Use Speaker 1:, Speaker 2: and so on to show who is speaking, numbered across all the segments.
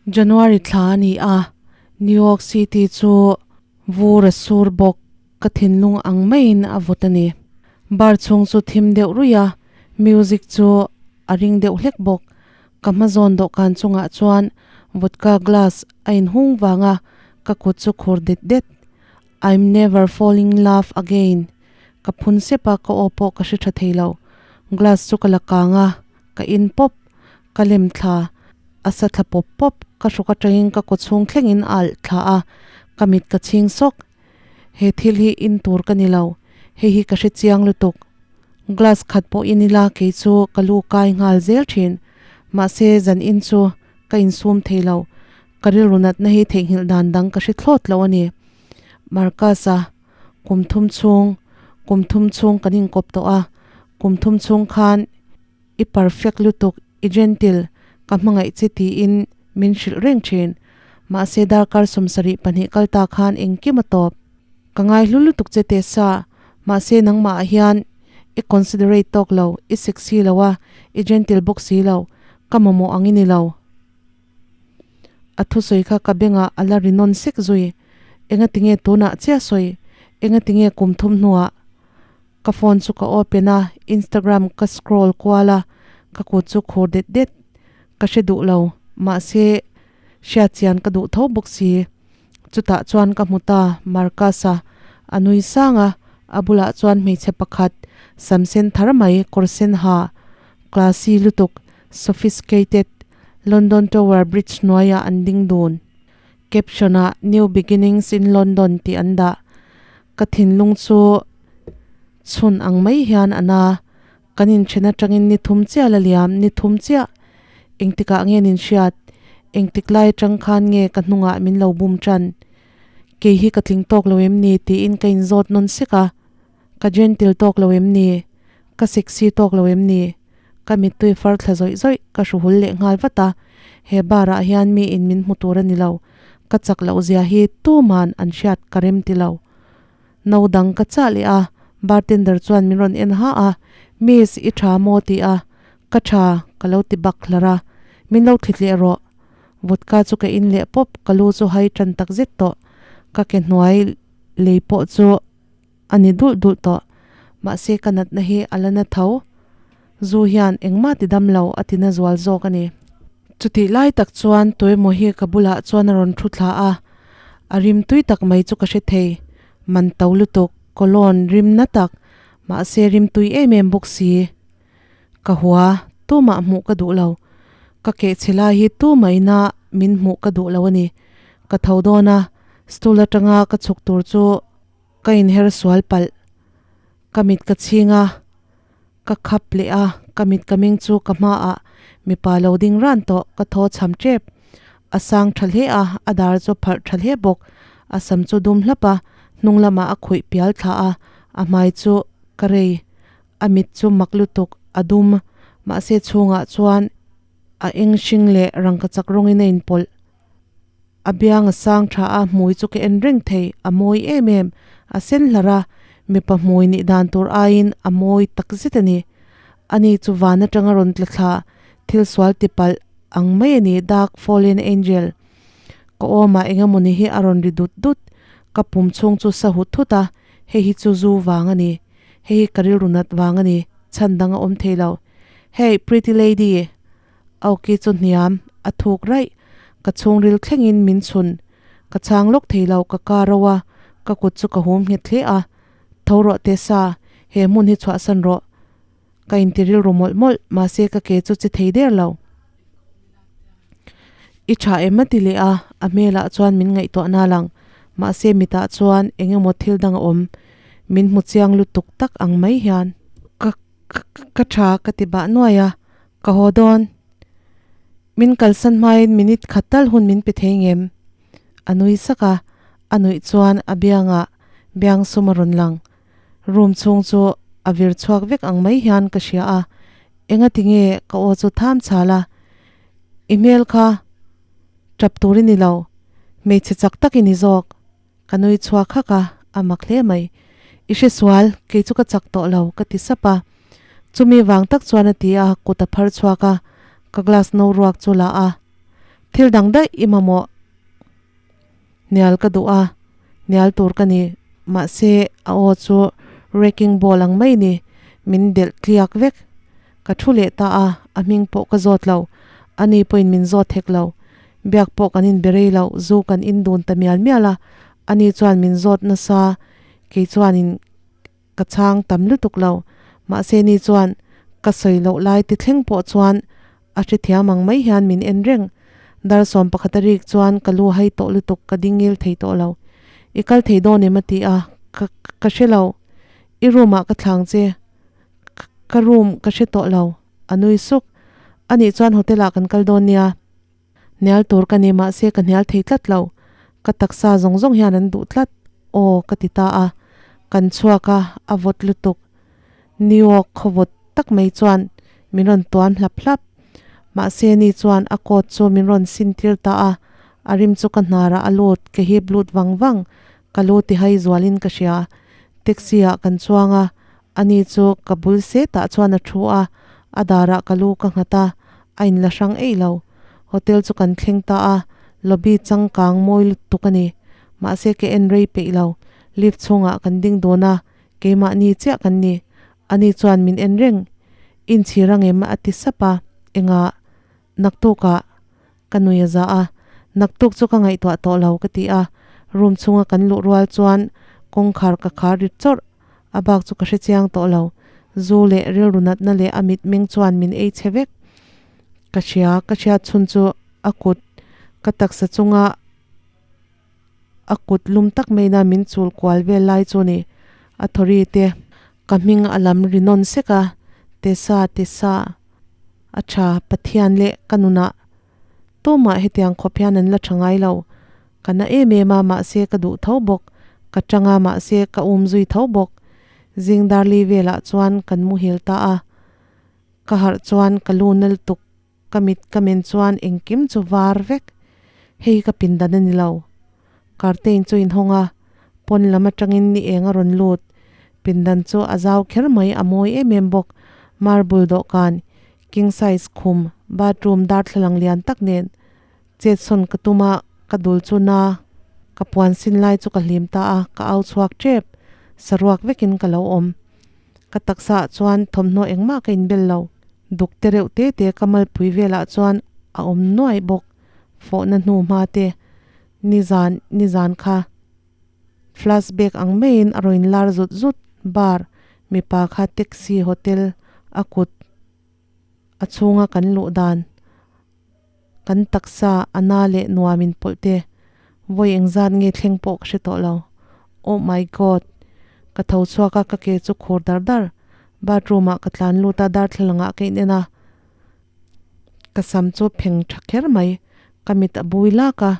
Speaker 1: January thla a ni a, New York City chu vur a sur bawk, ka thinlung ang maiin a vawt a ni. Bar chhung chu thim deuh ruih a, music chu a ring deuh hlek bawk. Ka hma zawn dawhkan chungah chuan vodka glass a inhung vang a, ka kut chu khur det det. I'm never falling love again ka phun sep a, ka aw pawh ka hre tha thei lo. Glass chu ka la kang a, ka in pawp, ka lem thla, a sa thla pawp pawp, ka hruk atangin ka kaw chhung thlengin a alh thla a, ka mit ka chhing sawk. He thil hi in tur ka ni lo, hei hi ka hre chiang lutuk. Glass khat pawh in ila kei chu ka lu kai nghal zel thin, mahse zan in chu ka insum thei lo, ka rilru natna hi theihnghilh dan dang ka hre thlawt lo a ni. Marcus-a, Kum thum chhung, kum thum chhung kan inkawp tawh a, kum thum chhung khan i perfect lutuk, i gentle, ka hmangaih che tiin min hrilh reng thin. Mahse darkar 72 kal ta khan engkim a tawp. Ka ngai hlu lutuk che Tessa, mahse nangmah ah hian i considerate tawk lo, i sexy lo a, i gentle bawk si lo, ka mamawh ang i ni lo. A thusawi kha ka bengah a la ri nawn sek zui. Enga tinge tunah chiah sawi? Enga tinge kum thum hnuah? Ka phone chu ka open a, Instagram ka scroll kual a, ka kut chu khur det det. Ka hre duh lo, mahse hriat chian ka duh tho bawk si. Chutah chuan ka hmu ta, Marcus-a a nui sang a, a bulah chuan hmeichhe pakhat sam sen thar mai, kawr sen ha, classy lutuk, sophisticated, London Tower Bridge hnuaiah an ding dun. Caption-ah New Beginnings in London tih an dah. Ka thinlung chu chhun ang mai hian a na. Kan inthen atangin ni thum chiah la liam, ni thum chiah. Engtikah nge nin hriat? Engtik lai atang khan nge ka hnungah min lo bum tan? Kei hi ka tling tawk lo em ni tiin ka inzawt nawn sek a. Ka gentle tawk lo em ni? Ka sexy tawk lo em ni? Ka mittui far thla zawih zawih ka hru hul leh nghal vat a, he bar ah hian mi in min hmu tur a ni lo, ka chak loh zia hi tuman an hriat ka rem ti lo. No dang ka chah leh a, bartender chuan min rawn en ha a, Miss, i tha maw? ti a, Ka tha, ka lo ti bak hlar a, Min lo thlit leh rawh. Vodka chu ka in leh pawp, ka lu chu hai tan tak zet tawh, ka ke hnuai lei pawh chu a ni dulh dulh tawh. Mahse ka natna hi a la na tho. Zu hian engmah ti dam lo a ti na zual zawk a ni. Chutih lai tak chuan tuemaw hi ka bulah chuan a rawn thu thla a, a rim tui tak mai chu ka hre thei. Man to lutuk, cologne rim na tak, mahse rim tui em em bawk si. Ka hua, tumah hmuh ka duh lo. Ka kehchhe lai hi tumah ina min hmuh ka duh lo a ni. Ka tho dawn a, stool atanga ka chhuk tur chu Ka inher sual palh. Ka mit ka chhing a, ka khap leh a, ka mit ka meng chu ka hmaah mipa lo ding ran tawh ka thaw chham tep. A sang tha hle a, a dar chu pharh tha hle bawk. A sam chu dum hlap a, hnung lamah a khuih pial thla a, a hmai chu ka rei. A mit chu mak lutuk, a dum. Mahse chhungah chuan a eng hring leh rangkachak rawngin a inpawlh. A biang a sang tha a, hmui chu ka en reng thei, a mawi em em. A sen hlar a, mipa hmui nih dan tur aiin a mawi tak zet a ni. Ani chu van atanga rawn tla thla, thil sual ti palh ang mai a ni, Dark Fallen Angel. Ka awmah eng emawni hi a rawn ri dut dut, ka pum chhung chu sa hut hut a, hei hi chu zu vang a ni, hei hi ka rilru nat vang a ni, chhan dang a awm thei lo. Hey, pretty lady! Awki chu hniam a thuk raih, ka chhungril thlengin min chhun. Ka chhang lawk thei lo, ka kar ro a, ka kut chu ka hum nghet hle a. Tho rawh Tessa, he hmun hi chhuahsan rawh. Ka inti rilru mawlh mawlh, mahse ka ke chu che thei der lo. I tha em a ti leh a, a hmelah chuan min ngaihtuah na lang, mahse mitah chuan eng emaw thil dang a awm, min hmu chiang lutuk tak ang mai hian. Ka ka tha ka ti bah nuai a, Ka haw dawn. Min kalsan hmain minute khat tal hun min pe thei ngem? A nui sak a, a nuih chuan a biangah biang sum a rawn lang. Room chhung chu a vir chhuak vek ang mai hian ka hria a, engati nge ka aw chu tham chhal a, I hmel kha tap tur i ni lo, hmeichhe chak tak i ni zawk. Ka nui chhuak hak a, a mak hle mai. I hre sual, kei chu ka chak tawh lo, ka ti sap a. Chumi vang tak chuan a ti a, kut a phar chhuak a, ka glass no ruak chu la a. Thil dang daih i mamawh. Hnial ka duh a, hnial tur ka ni. Mahse, a aw chu wrecking ball ang mai ni, min delh tliak vek. Ka thu leh ta a, a hming pawh ka zawt lo. Ani pawhin min zawt hek lo. Biak pawh kan inbe rei lo, zu kan indun ta mial mial a. Ani chuan min zawt nasa, kei chuanin Ka chhang tam lutuk lo. Mahse ni chuan ka sawi loh lai ti thleng pawh chuan a hrethiam ang mai hian min en reng. Dar 11 a rik chuan ka lu hai tawh lutuk ka ding ngil thei tawh lo. I kal thei dawn em a ti a, ka ka hre lo. I room ah ka thlang che. Ka room ka hre tawh lo. A nui suk. Anih chuan hotel ah kan kal dawn nia. Hnial tur ka ni mahse ka hnial thei tlat lo, ka taksa zawng zawng hian an duh tlat, aw ka ti ta a, kan chhuak a, a vawt lutuk. New York khaw vawt tak mai chuan min rawn tuam hlap hlap. Mahse ni chuan a coat chu min rawn sin tir ta a, a rim chu ka hnarah a lut, ka hip lut vang vang, ka lu tihai zualin ka hria. Taxi ah kan chuang a, Ani chu ka bul setah chuan a thu a, a darah ka lu ka nghat a, a inla hrang eih lo. Hotel chu kan thleng ta a, lobby changkang mawi lutuk a ni. Mahse ka en rei peih lo, lift chhungah kan ding dun a, keimahni chiah kan ni. Ani chuan min en reng. Inchhir angem a ti sap a, engah? Naktukah ka nui a za a, naktuk chu ka ngaihtuah tawh lo ka ti a, room chhunga kan luh rual chuan kawngkhar ka khar rit chawrh, a bak chu ka hre chiang tawh lo, zu leh rilru natna leh a mitmeng chuan min ei chhe vek. Ka hria, ka hriat chhun chu a kut ka taksa chunga a kut lum tak maina min chul kual vel lai chu ni, a thawri te ka hming a lam ri nawn sek a, Tessa, Tessa. A tha, Pathian leh ka nunah tumah hetiang khawp hian an la tha ngai lo. Ka na em em a, mahse ka duh tho bawk. Ka tang a, mahse ka um zui tho bawk. Zing darli velah chuan kan muhil ta a. Ka harh chuan ka lu na lutuk, ka mit ka men chuan engkim chu var vek. Hei ka pindan a ni lo. Curtain chu inhawng a, pawn lam atangin ni eng a rawn lut. Pindan chu a zau kher mai, a mawi em em bawk. Marble dawhkan, king size khum, bathroom darthlalang lian tak nen chetsawn ka tum a, ka dul chu na ka puan sin lai chu ka hlim ta a, ka au chhuak tep. Saruak vekin ka lo awm. Ka taksa ah chuan thawmhnaw engmah ka inbel lo. Duk te reuh te te ka malpui velah chuan a awm nuaih bawk. Fawhna hnu hma te Nizan, nizan kha flashback ang maiin a rawn lar zut zut bar mipa kha taxi hotel a kut a chhunga kan luh dan kan taksa a na leh nuam in pawlh te vawi engzat nge thleng pawh ka hre tawh lo oh my god ka tho chhuak a ka ke chu khur dar dar bathroom ah ka tlan lut a darthlalang ah ka in en a. Ka sam chu pheng tha kher mai, ka mit a bui lak a,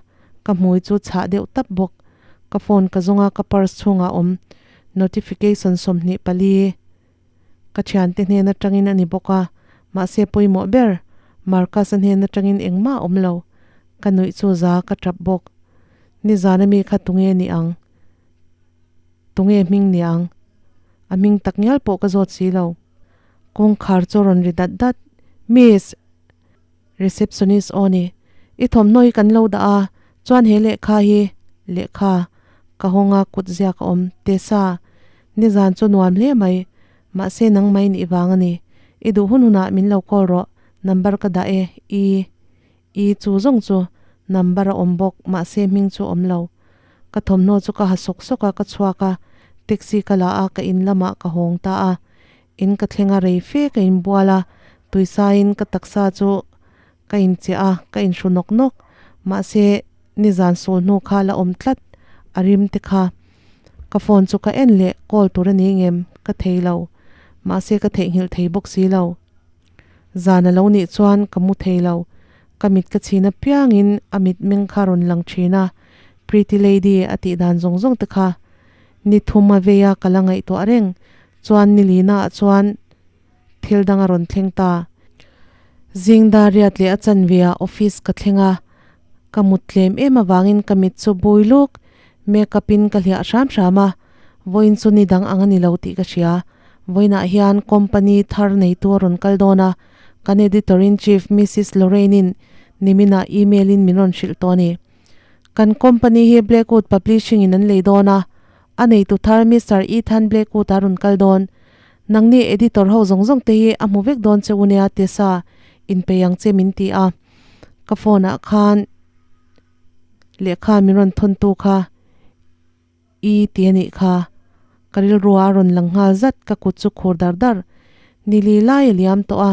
Speaker 1: ka hmui chu chhah deuh tap bawk. Ka phone ka zawng a, ka purse chhungah awm notification 24 ka thiante hnen atangin a ni bawk a, mahse pawimawh ber Marcus-a hnen atangin engmah a awm lo. Ka nuih chu za ka tap bawk. Nizan ami kha tunge ni ang? Tunge hming ni ang? A hming tak ngial pawh ka zawt si lo. Kawngkhar chu rawn ri dat dat, Miss, Receptionist aw ni, i thawmhnaw hi kan lo dah a, chuan he lehkha hi, lehkha, ka hawng a kut ziak a awm, Tessa, nizan chu nuam hle mai, mahse nangmah in i vang a ni, i duh hun hunah min lo call rawh, number ka dah e, i, i chu zawng chu number a awm bawk, mahse hming chu awm lo. Ka thawmhnaw chu ka ha sawk sawk a, ka chhuak a, taxi ka la a, ka in lamah ka hawng ta a. In ka thleng a rei fe ka inbual a, tuisaiin ka taksa chu ka inchiah a, ka inhru nawk nawk. Mahse, nizan sul hnu kha la awm tlat, a rim te kha. Ka phone chu ka en leh, call tur a ni ngem, ka thei lo. Mahse, ka theihnghilh thei bawk si lo. Zan a lo nih chuan ka mu thei lo, ka mit ka chhin apiangin a mitmeng kha rawn lang thin a, Pretty lady a tih dan zawng zawng te kha ni thum a vei a ka la ngaihtuah reng chuan ni lina ah chuan thil dang a rawn thleng ta. Zing dar riat leh a chanve ah office ka thleng a, ka mut tlem em avangin ka mit chu bui luk, makeup in ka hliah hram hram a, vawiin chu ni dang ang a ni lo tih ka hria. Vawiinah hian company thar neitu a rawn kal dawn a, kan editor-in-chief Missus Lorraine-in Niminah email in min rawn hrilh tawh a ni. Kan company hi Blackwood Publishing in an lei dawn a, a neitu thar Mister Ethan Blackwood a rawn kal dawn. Nangni editor ho zawng zawng te hi a hmu vek dawn che u nia Tessa, inpeih ang che min ti a. Ka phone ah khan lehkha min rawn thawn tu kha I ti a nih kha. Ka rilru a rawn lang nghal zat, ka kut chu khur dar dar. Nili lai a liam tawh a,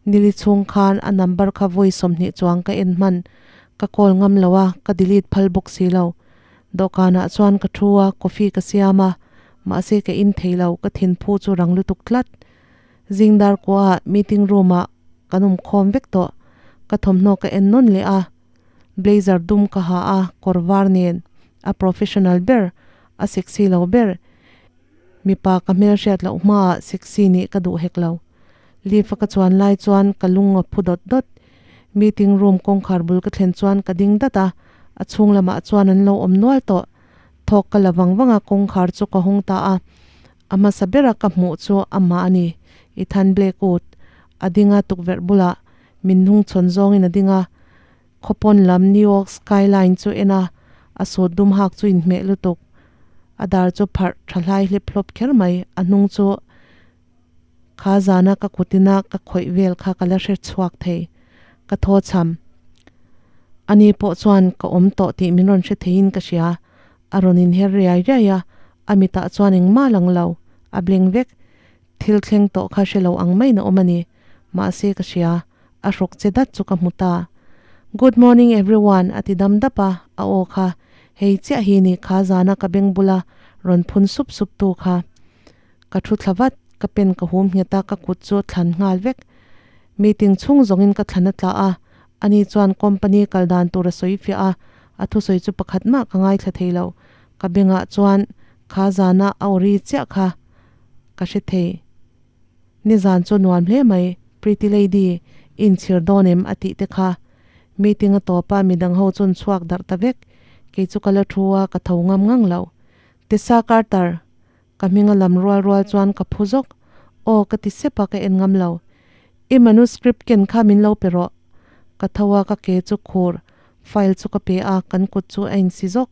Speaker 1: nili chhung khan a number kha vawi 20 chuang ka en hman. Ka call ngam lo a, ka delete phal bawk si lo. Dawhkanah chuan ka thu a, coffee ka siam a, mahse ka in thei lo, ka thinphu chu rang lutuk tlat. Zingdar kuaah meeting room ah kan awm khawm vek tawh, ka thawmhnaw ka en nawn leh a. Blazer dum ka ha a, kawr var nen a professional ber, a sexy lo ber. Mipa ka hmelhriat loh hmaah sexy nih ka duh hek lo. Lift a ka chuan lai chuan ka lung a phu dawt dawt. Meeting room kawngkhar bul ka thlen chuan ka ding dat a, a chhung lamah chuan an lo awm nual tawh. Thawk ka la vang vang a, kawngkhar chu ka hawng ta a. A hmasa bera ka hmuh chu amah a ni, Ethan Blackwood. A ding a tukverh bulah min hnung chhawn zawngin a ding a, khawpawn lam New York skyline chu en a, a suit dum hak chu inhmeh lutuk. A dar chu pharh tha hlai hlep hlawp kher mai, a hnung chu kha zana ka kutina ka khawih vel kha ka la hre chhuak thei, ka thaw chham. Ani pawh chuan ka awm tawh tih min rawn hre theiin ka hria, a rawn inher riai riai a, a mitah chuan engmah lang lo, a bleng vek. Thil thleng tawh kha hre lo ang maiin a awm a ni. Mahse ka hria, a hrawk che dat chu ka hmu ta. Good morning everyone a ti dam dap a, a aw kha hei chiah hi ni kha zana ka beng bula rawn phun sup sup tu kha. Ka thu thla vat, ka pen ka hum nghet a, ka kut chu thlan nghal vek. Meeting chhung zawngin ka thlan a tla a, ani chuan company kal dan tur a sawi fiah a, a thusawi chu pakhat mah ka ngaithla thei lo. Ka bengah chuan kha zana a aw ri chiah kha ka hre thei. Nizan chu nuam hle mai, Pretty Lady, i inchhir dawn em? a tih te kha. Meeting a tawp a, midang ho chuan chhuak darh ta vek. Kei chu ka la thu a, ka tho ngam ngang lo. Tessa Carter! Ka hming a lam rual rual chuan ka phu zawk. Aw ka ti sep a, ka en ngam lo. I manuscript ken kha min lo pe rawh. Ka tho a, ka ke chu khur. File chu ka pe a, kan kut chu a insi zawk.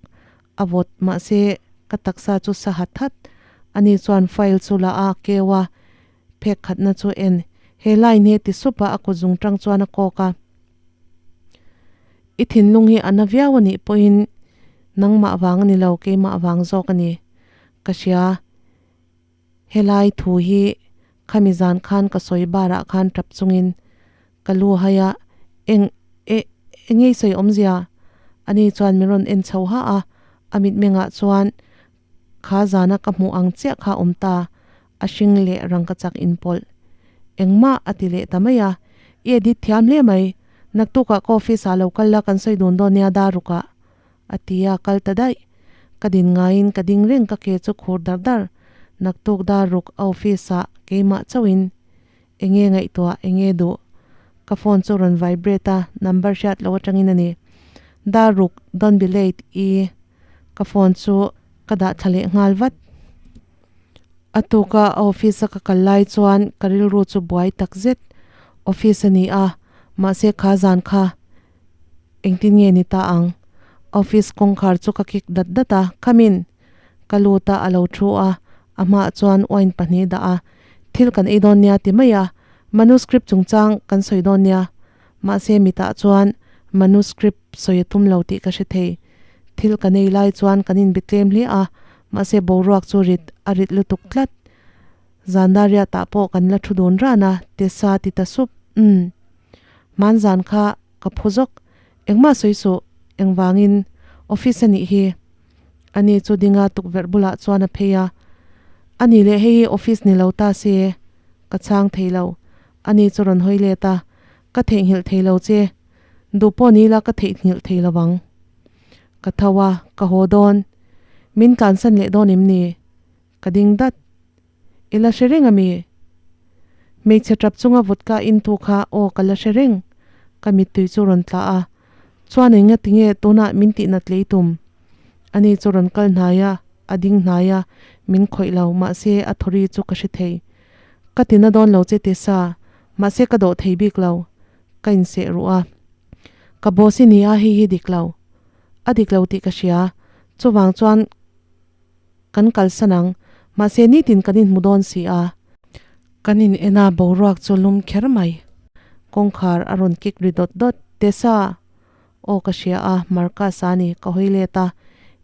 Speaker 1: A vawt, mahse ka taksa chu sa hat hat. Ani chuan file chu la a, keu a, phek khatna chu en. He line hi ti sup a, a kut zung tang chuan a kawk a. I thinlung hi a na viau a nih pawhin nangmah vang a ni lo, keimah vang zawk a ni. Ka hria. Helai thu hi khami zan khan ka sawi barah khan tap chungin ka lu hai a, eng e engei sawi awmzia? Ani chuan min rawn en chho ha a, a mitmengah chuan kha zana ka hmuh ang chiah kha awm ta, a hring leh rangka chak inpawlh. Engmah a ti leh ta mai a, i edit thiam hle mai, naktukah ka office ah lo kal la kan sawi dun dawn nia darukah. A ti a, kal ta daih. Ka din ngaiin ka ding reng ka ke chu khur dar dar. Naktuk dar ruk a office ah keimah chauhin enge ngaihtuah enge duh. Ka phone chu rawn vibrate a, number hriat loh atangin a ni. Dar ruk, don't be late i ka phone chu ka dah thla leh nghal vat. A tuka a office a ka kal lai chuan ka rilru chu buai tak zet. Office a ni a, mahse kha zan kha Engtin nge ni ta ang? Office kawngkhar chu ka kik dat dat a, Come in! Ka lut a, a lo thu a, a hmaah chuan wine pahnih dah a, Thil kan ei dawn nia ti mai a, manuscript chungchang kan sawi dawn nia. Mahse mitah chuan manuscript sawi a tum lo tih ka hre thei. Thil kan ei lai chuan kan inbe tlem hle a, mahse boruak chu rit a rit lutuk tlat. Zandaria tah pawh kan la thu dun ran a, Tessa ti ta sup. Umm. Hmanzan kha ka phu zawk. Engmah sawi suh, engvangin office a nih hi? Ani chu dinga tukverh bulah chuan a phei a. Ani leh hei hi office ni lo ta se, ka chhang thei lo. Ani chu rawn hawi let a, Ka theihnghilh thei lo che. Duh pawh ni la ka theihnghilh thei lo ang. Ka tho a, ka haw dawn. Min tlansan leh dawn em ni? Ka ding dat. I la hre reng a mi? Hmeichhe tap chunga vodka in tu kha aw ka la hre reng. Ka mittui chu rawn tla a. Chuan eng nga tinge tunah min tih nat lei tum? Ani chu rawn kal hnai a, a ding hnai a, min khawih lo, mahse a thawri chu ka hre thei. Ka ti na dawn lo che Tessa, mahse ka dawh thei bik lo. Ka inseh ruh a. Ka boss i ni a, hei hi dik lo. A dik lo tih ka hria. Chuvang chuan kan kalsan ang. Mahse nitin kan inhmu dawn si a. Kan in en a, boruak chu lum kher mai. Kawngkhar a rawn kik ri dawt dawt. Tessa! Aw ka hria a, Marcus a ni, ka hawi let a.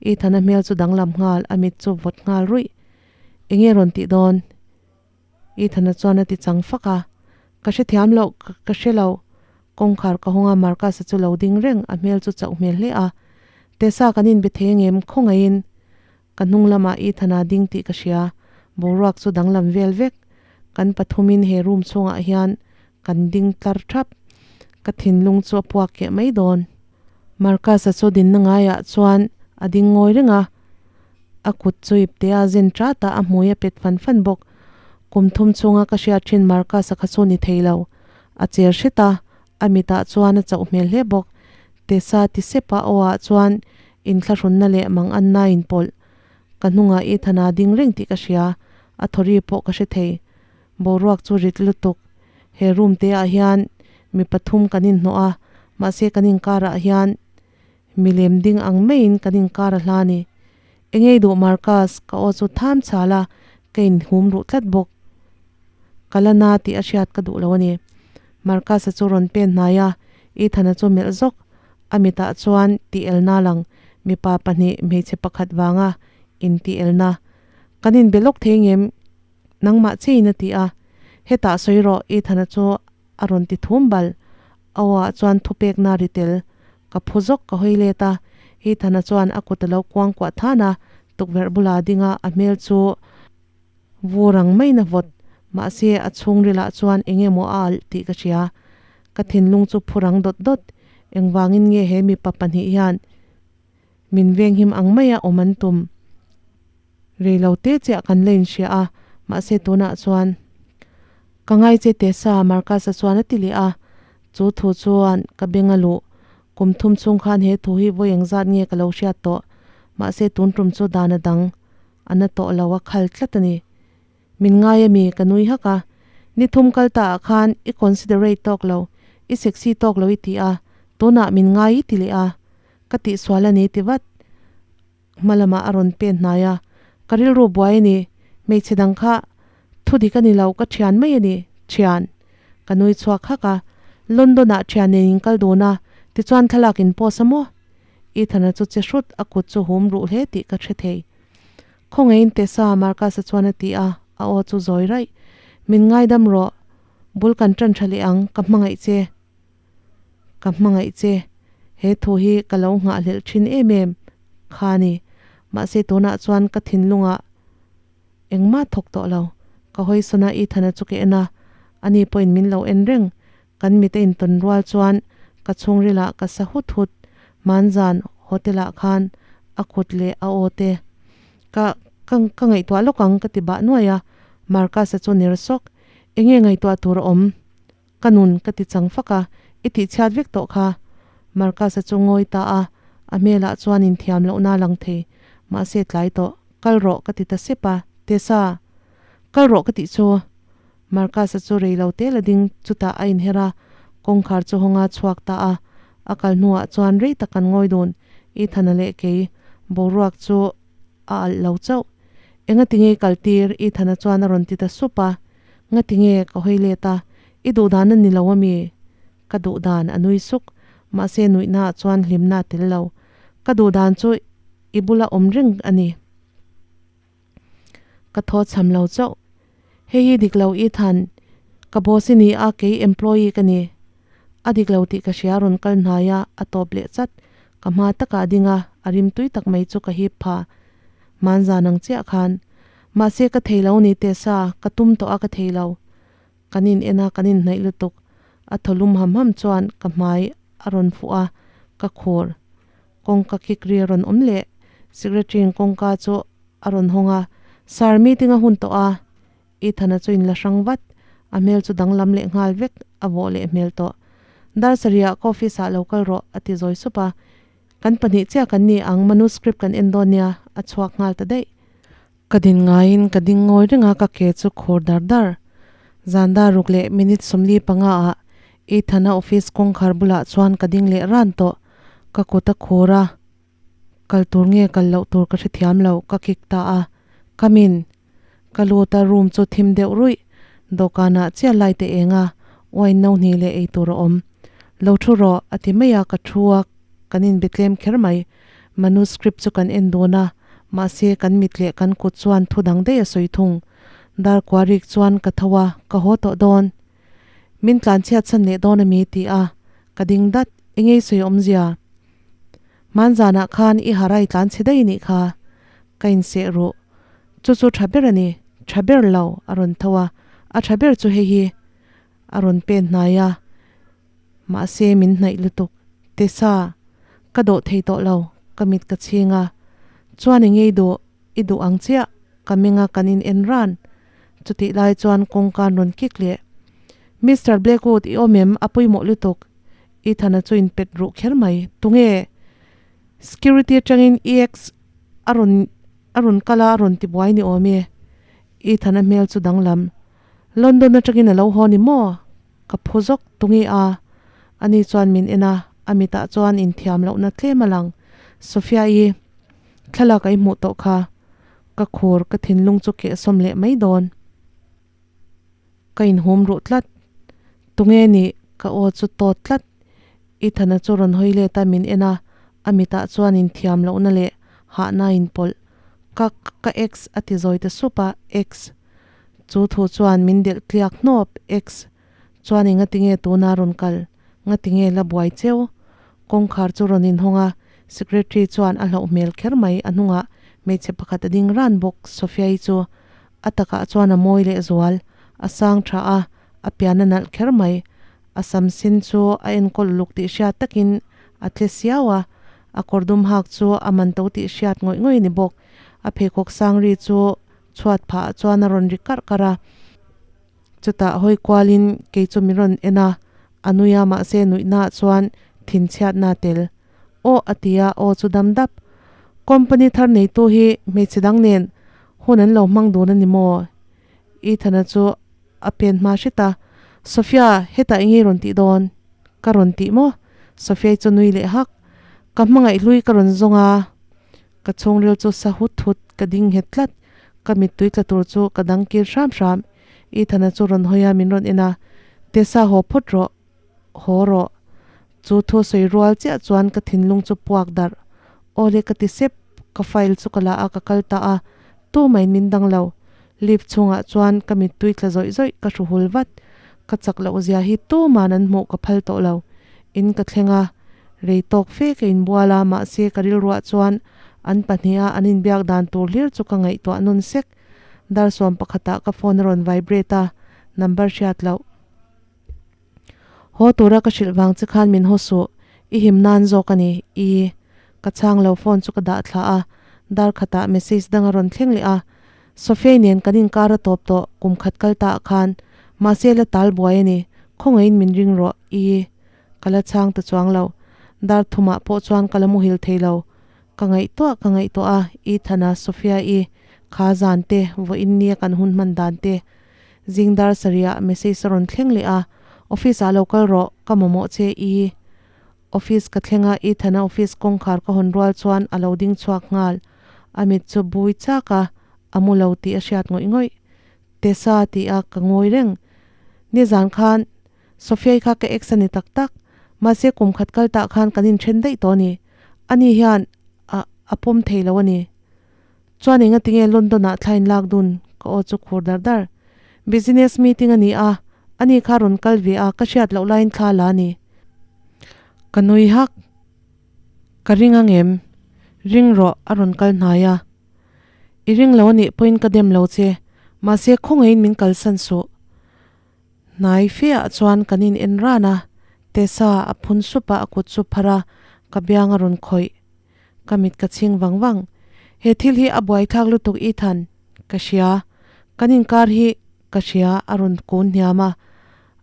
Speaker 1: Ethan-a hmel chu danglam nghal, a mit chu vawt nghal ruih. Enge rawn tih dawn? Ethan-a chuan a ti chang fak a. Ka hrethiam loh, ka hre lo. Kawngkhar ka hawng a, Marcus-a chu lo ding reng, a hmel chu chauh hmel hle a. Tessa kan inbe thei angem? Khawngaihin. Ka hnung lamah Ethan-a ding tih ka hria. Boruak chu danglam vel vek. Kan pathumin he room chhungah hian kan ding tlar thap. Ka thinlung chu a puak keh mai dawn. Marcus-a chu dinna ngaiah chuan a ding ngawi reng a. A kut chu ipte a zen ṭat a, a hmui a pet fan fan bawk. Kum thum chhunga ka hriat ṭhin Marcus-a kha chu ni thei lo. A cher hret a, a mitah chuan a chauh hmel hle bawk. Tessa ti sep a aw ah chuan inthlahrunna leh mang anna inpawlh. Ka hnungah Ethan-a ding reng tih ka hria, a thawri pawh ka hre thei. Boruak chu rit lutuk. He room te ah hian mi pathum kan inhnawh a, mahse kan inkarah hian Milem ding ang maiin kan inkar a hla ni. Engei duh Marcus, ka aw chu tham chhal a, ka inhum ruh tlat bawk. Ka la na tih a hriat ka duh lo a ni. Marcus-a chu rawn pen hnai a, Ethan-a chu melh zawk. A mitah chuan tih elna lang, mipa pahnih hmeichhe pakhat vanga intih elna. Kan inbe lawk thei ngem nangmah chiin a ti a. Hetah sawi rawh, Ethan-a chu A rawn ti thum bal. A awah chuan thupekna ri tel. Ka phu zawk ka hawi let a. Ethan-a chuan a kut a lo kuang kuah than a, tukverh bulah a ding a, a hmel chu vur ang maiin a vawt. Mahse, a chhungrilah chuan eng emaw a alh tih ka hria. Ka thinlung chu phu rang dawt dawt. Engvangin nge he mipa pahnih hian min venghim ang maia awm an tum? Reilo te chiah kan la inhria a, mahse tunah chuan ka ngai che Tessa, Marcus-a chuan a ti leh a. Chu thu chuan ka beng a luh. Kum thum chhung khan he thu hi vawi engzat nge ka lo hriat tawh, mahse tun tum chu dan a dang a na tawh lo a khal tlat a ni. Min ngai a mi, ka nui hak a. Ni thum kal ta ah khan i considerate tawk lo, i sexy tawk lo i ti a, tunah min ngai i ti leh a. Ka tihsual a ni ti vat. Hma lamah a rawn pen hnai a, Ka rilru buai a ni, hmeichhe dang kha thu dik a ni lo, ka thian mai a ni, thian. Ka nui chhuak hak a, London ah thian nen in kal dun a, tichuan thlalak in post a maw? Ethan-a chu che hrut, a kut chu hum ruh hle tih ka hre thei. Khawngaihin Tessa, Marcus-a chuan a ti a, a aw chu zawi raih. Min ngaidam rawh, bul kan tan tha leh ang, ka hmangaih che. Ka hmangaih che, he thu hi ka lo nghahhlelh thin em em kha a ni. Mahse tunah chuan ka thinlungah engmah thawk tawh lo. Ka hawi sawn a, Ethan-a chu ka en a, ani pawhin min lo en reng. Kan mit a intawn rual chuan ka chhungrilah ka sa hut hut. Hmanzan hotel-ah khan a kut leh a aw te ka ka ka ngaihtuah lawk ang ka ti bah nuai a, Marcus-a chu ner sawk. Enge ngaihtuah tur a awm? Ka nun ka ti chang fak a, i tih chhiat vek tawh kha. Marcus-a chu ngawi ta a, a hmelah chuan inthiam lohna a lang thei. Mahse tlai tawh, kal rawh ka ti ta sep a, Tessa! Kal rawh ka tih chu. Marcus-a chu rei lo te la ding chutah a inher a, kawngkhar chu hawnga chhuak ta a. A kal hnuah chuan rei tak kan ngawi dun, Ethan-a leh kei boruak chu a alh lo chauh. Engatinge i kal tir? Ethan-a chuan a rawn ti ta sup a. Ngatinge ka hawi let a, i duh dan a ni lo ami? Ka duh dan a nui suk, mahse nuihna ah chuan hlimna a tel lo. Ka duh dan chu i bula awm reng a ni. Ka thaw chham lo chauh. Hei hi dik lo Ethan, ka boss i ni a, kei employee ka ni. A dik lo tih ka hria rawn kal hnai a, a tawp leh chat. Ka hma takah a ding a, a rim tui tak mai chu ka hip pha. Hmanzan ang chiah khan. Mahse ka thei lo ni Tessa, ka tum tawh a ka thei lo. Kan in en a, kan in hnaih lutuk. A thaw lum ham ham chuan ka hmai a rawn fuh a, ka khur. Kawngka kik ri a rawn awm leh. Secretary in kawngka chu a rawn hawng a, Sir, meeting a hun tawh a. Ethan-a chu in la hrang vat. A hmel chu danglam leh nghal vek a vawh leh hmel tawh. Dar sarih-ah ka office-ah lo kal rawh, a ti zawi sup a. Kan pahnih chiah kan ni ang, manuscript kan en dawn nia, a chhuak nghal ta daih. Ka din ngaiin ka ding ngawi reng a, ka ke chu khur dar dar. Zan dar ruk leh minute 45 ah. Ethana office kawngkhar bulah chuan ka ding leh ran tawh, ka kut a khur a, kal tur nge kal loh tur ka hrethiam lo, ka kik ta a, Come in. Ka lut a, room chu thim deuh ruih, dawhkanah chiah light a eng a, wine no hnih leh ei tur a awm. Lo thu rawh, a ti mai a, ka thu a, kan inbe tlem kher mai. Manuscript chu kan en dun a, mahse kan mit leh kan kut chuan thu dang daih a sawi thung. Dar kuarik chuan ka tho a, ka haw tawh dawn. Min tlan chhiat chhan leh dawn a mi ti a, ka ding dat, engei sawi awmzia? Hmanzanah khan i harai tlan chhe daih nih kha, ka inseh ruh. Chu chu tha ber a ni, tha ber lo, a rawn tho a, a tha ber chu hei hi a rawn pen hnai a, mahse min hnaih lutuk. Tessa, ka dawh thei tawh lo, ka mit ka chhing a, chuan engei duh? I duh ang chiah, ka menga kan in en ran. Chutih lai chuan kawngka an rawn kik leh. Mister Blackwood, i awm em? A pawimawh lutuk. Ethana chu in pet ruh kher mai. Tunge? Security atangin EX a rawn a rawn kal a, a rawn ti buai ni awm e. Ethana hmel chu danglam. London atangin a lo haw ni maw? Ka phu zawk tunge a? Ani chuan min en a, a mitah chuan inthiam lohna tlem a lang. Sophia-i. Thlalak a i hmuh tawh kha. Ka khur, ka thinlung chu keh sawm leh mai dawn. Ka inhum ruh tlat. Tunge nih? Ka aw chu tawt tlat. Ethana chu rawn hawi let a min en a, a mitah chuan inthiam lohna leh hahna a inpawlh. Ka, ka ex a ti zawi ta sup a, ex. Chu thu chuan min delh tliak hnawp, ex. Chuan i ngatinge tuna rawn kal? Ngatinge la buai cheu? Kawngkhar chu rawn inhawng a, secretary chuan a hlauh hmel kher mai, a hnungah hmeichhe pakhat a ding ran bawk, Sophia-i chu a takah chuan a mawi leh zual, a sang tha a, a pian a nalh kher mai, a sam sin chu a enkawl uluk tih hriat takin a tle siau a, a kawr dum hak chu a man to tih hriat ngawih ngawih a ni bawk, a pheikhawk sang ri chu chhuat phah ah chuan a rawn ri karh karh a. Chutah hawi kualin kei chu min rawn en a, a nui a mahse nuihnaah chuan thinchhiatna a tel. Aw a ti a, aw chu dam dap. Company thar neitu hi hmeichhe dang nen hun an lo hmang dun a ni maw? Ethana chu a pen hma hret a, Sophia, hetah eng nge i rawn tih dawn? Ka rawn tih maw? Sophia-i chu nui leh hak. Ka hmangaih hlui ka rawn zawng a. Ka chhungril chu sa hut hut ka ding nghet tlat, ka mittui tla tur chu ka dang kir hram hram. Ethana chu rawn hawi a, min rawn en a, Tessa haw phawt rawh, haw rawh. Chu thu sawi rual chiah chuan ka thinlung chu puak darh. Awle ka ti sep, ka file chu ka la a, ka kal ta a, tumah in min dang lo. Lift chhungah chuan ka mittui tla zawih zawih ka hru hul vat. Ka chak loh zia hi tuman an hmuh ka phal tawh lo. In ka thleng a, rei tawk fe ka inbual a, mahse ka rilruah chuan an pahniha an inbiak dan tur hlir chu ka ngaihtuah nawn sek. Dar sawm pakhatah ka phone a rawn vibrate a, number hriat loh. Haw tura ka hrilh vang che khan min haw suh, i him nan zawk a ni, i. Ka chhang lo phone chu ka dah thla a, dar khatah message dang a rawn thleng leh a, Sophia nen kan inkar a tawp tawh kum khat kal ta ah khan, mahse la tal buai a ni, khawngaihin min ring rawh, i. Ka la chhang ta chuang lo, dar thumah pawh chuan ka la muhil thei lo, ka ngaihtuah ka ngaihtuah a, Ethana, Sophia i, kha zan te, vawiin nia kan hun hman dan te, Zing dar sarih ah message a rawn thleng leh a, Office ah lo kal rawh, ka mamawh che i. Office ka thleng a, Ethan-a office kawngkhar ka hawn rual chuan a lo ding chhuak nghal. A mit chu bui chak a, a mu lo tih a hriat ngawih ngawih. Tessa tih a ka ngawi reng. Nizan khan Sophia-i kha ka ex a ni tak tak, mahse kum khat kal tah khan kan inthen daih tawh a ni. Ani hian a a pawm thei lo a ni. Chuan enga tinge London ah thla in lak dun? Ka aw chu khur dar dar. Business meeting a ni a, ani kha rawn kal ve a, ka hriat loh laiin thla la a ni. Ka nui hak. Ka ring angem? Ring rawh, a rawn kal hnai a. I ring lo anih pawhin ka dem lo che, mahse khawngaihin min kalsan suh. Hnai feah chuan kan in en ran a, Tessa a phun sup a, a kut chu phar a, ka biang a rawn khawih. Ka mit ka chhing vang vang. He thil hi a buaithlak lutuk Ethan, ka hria. Kan inkar hi ka hria a rawn kun hniam a,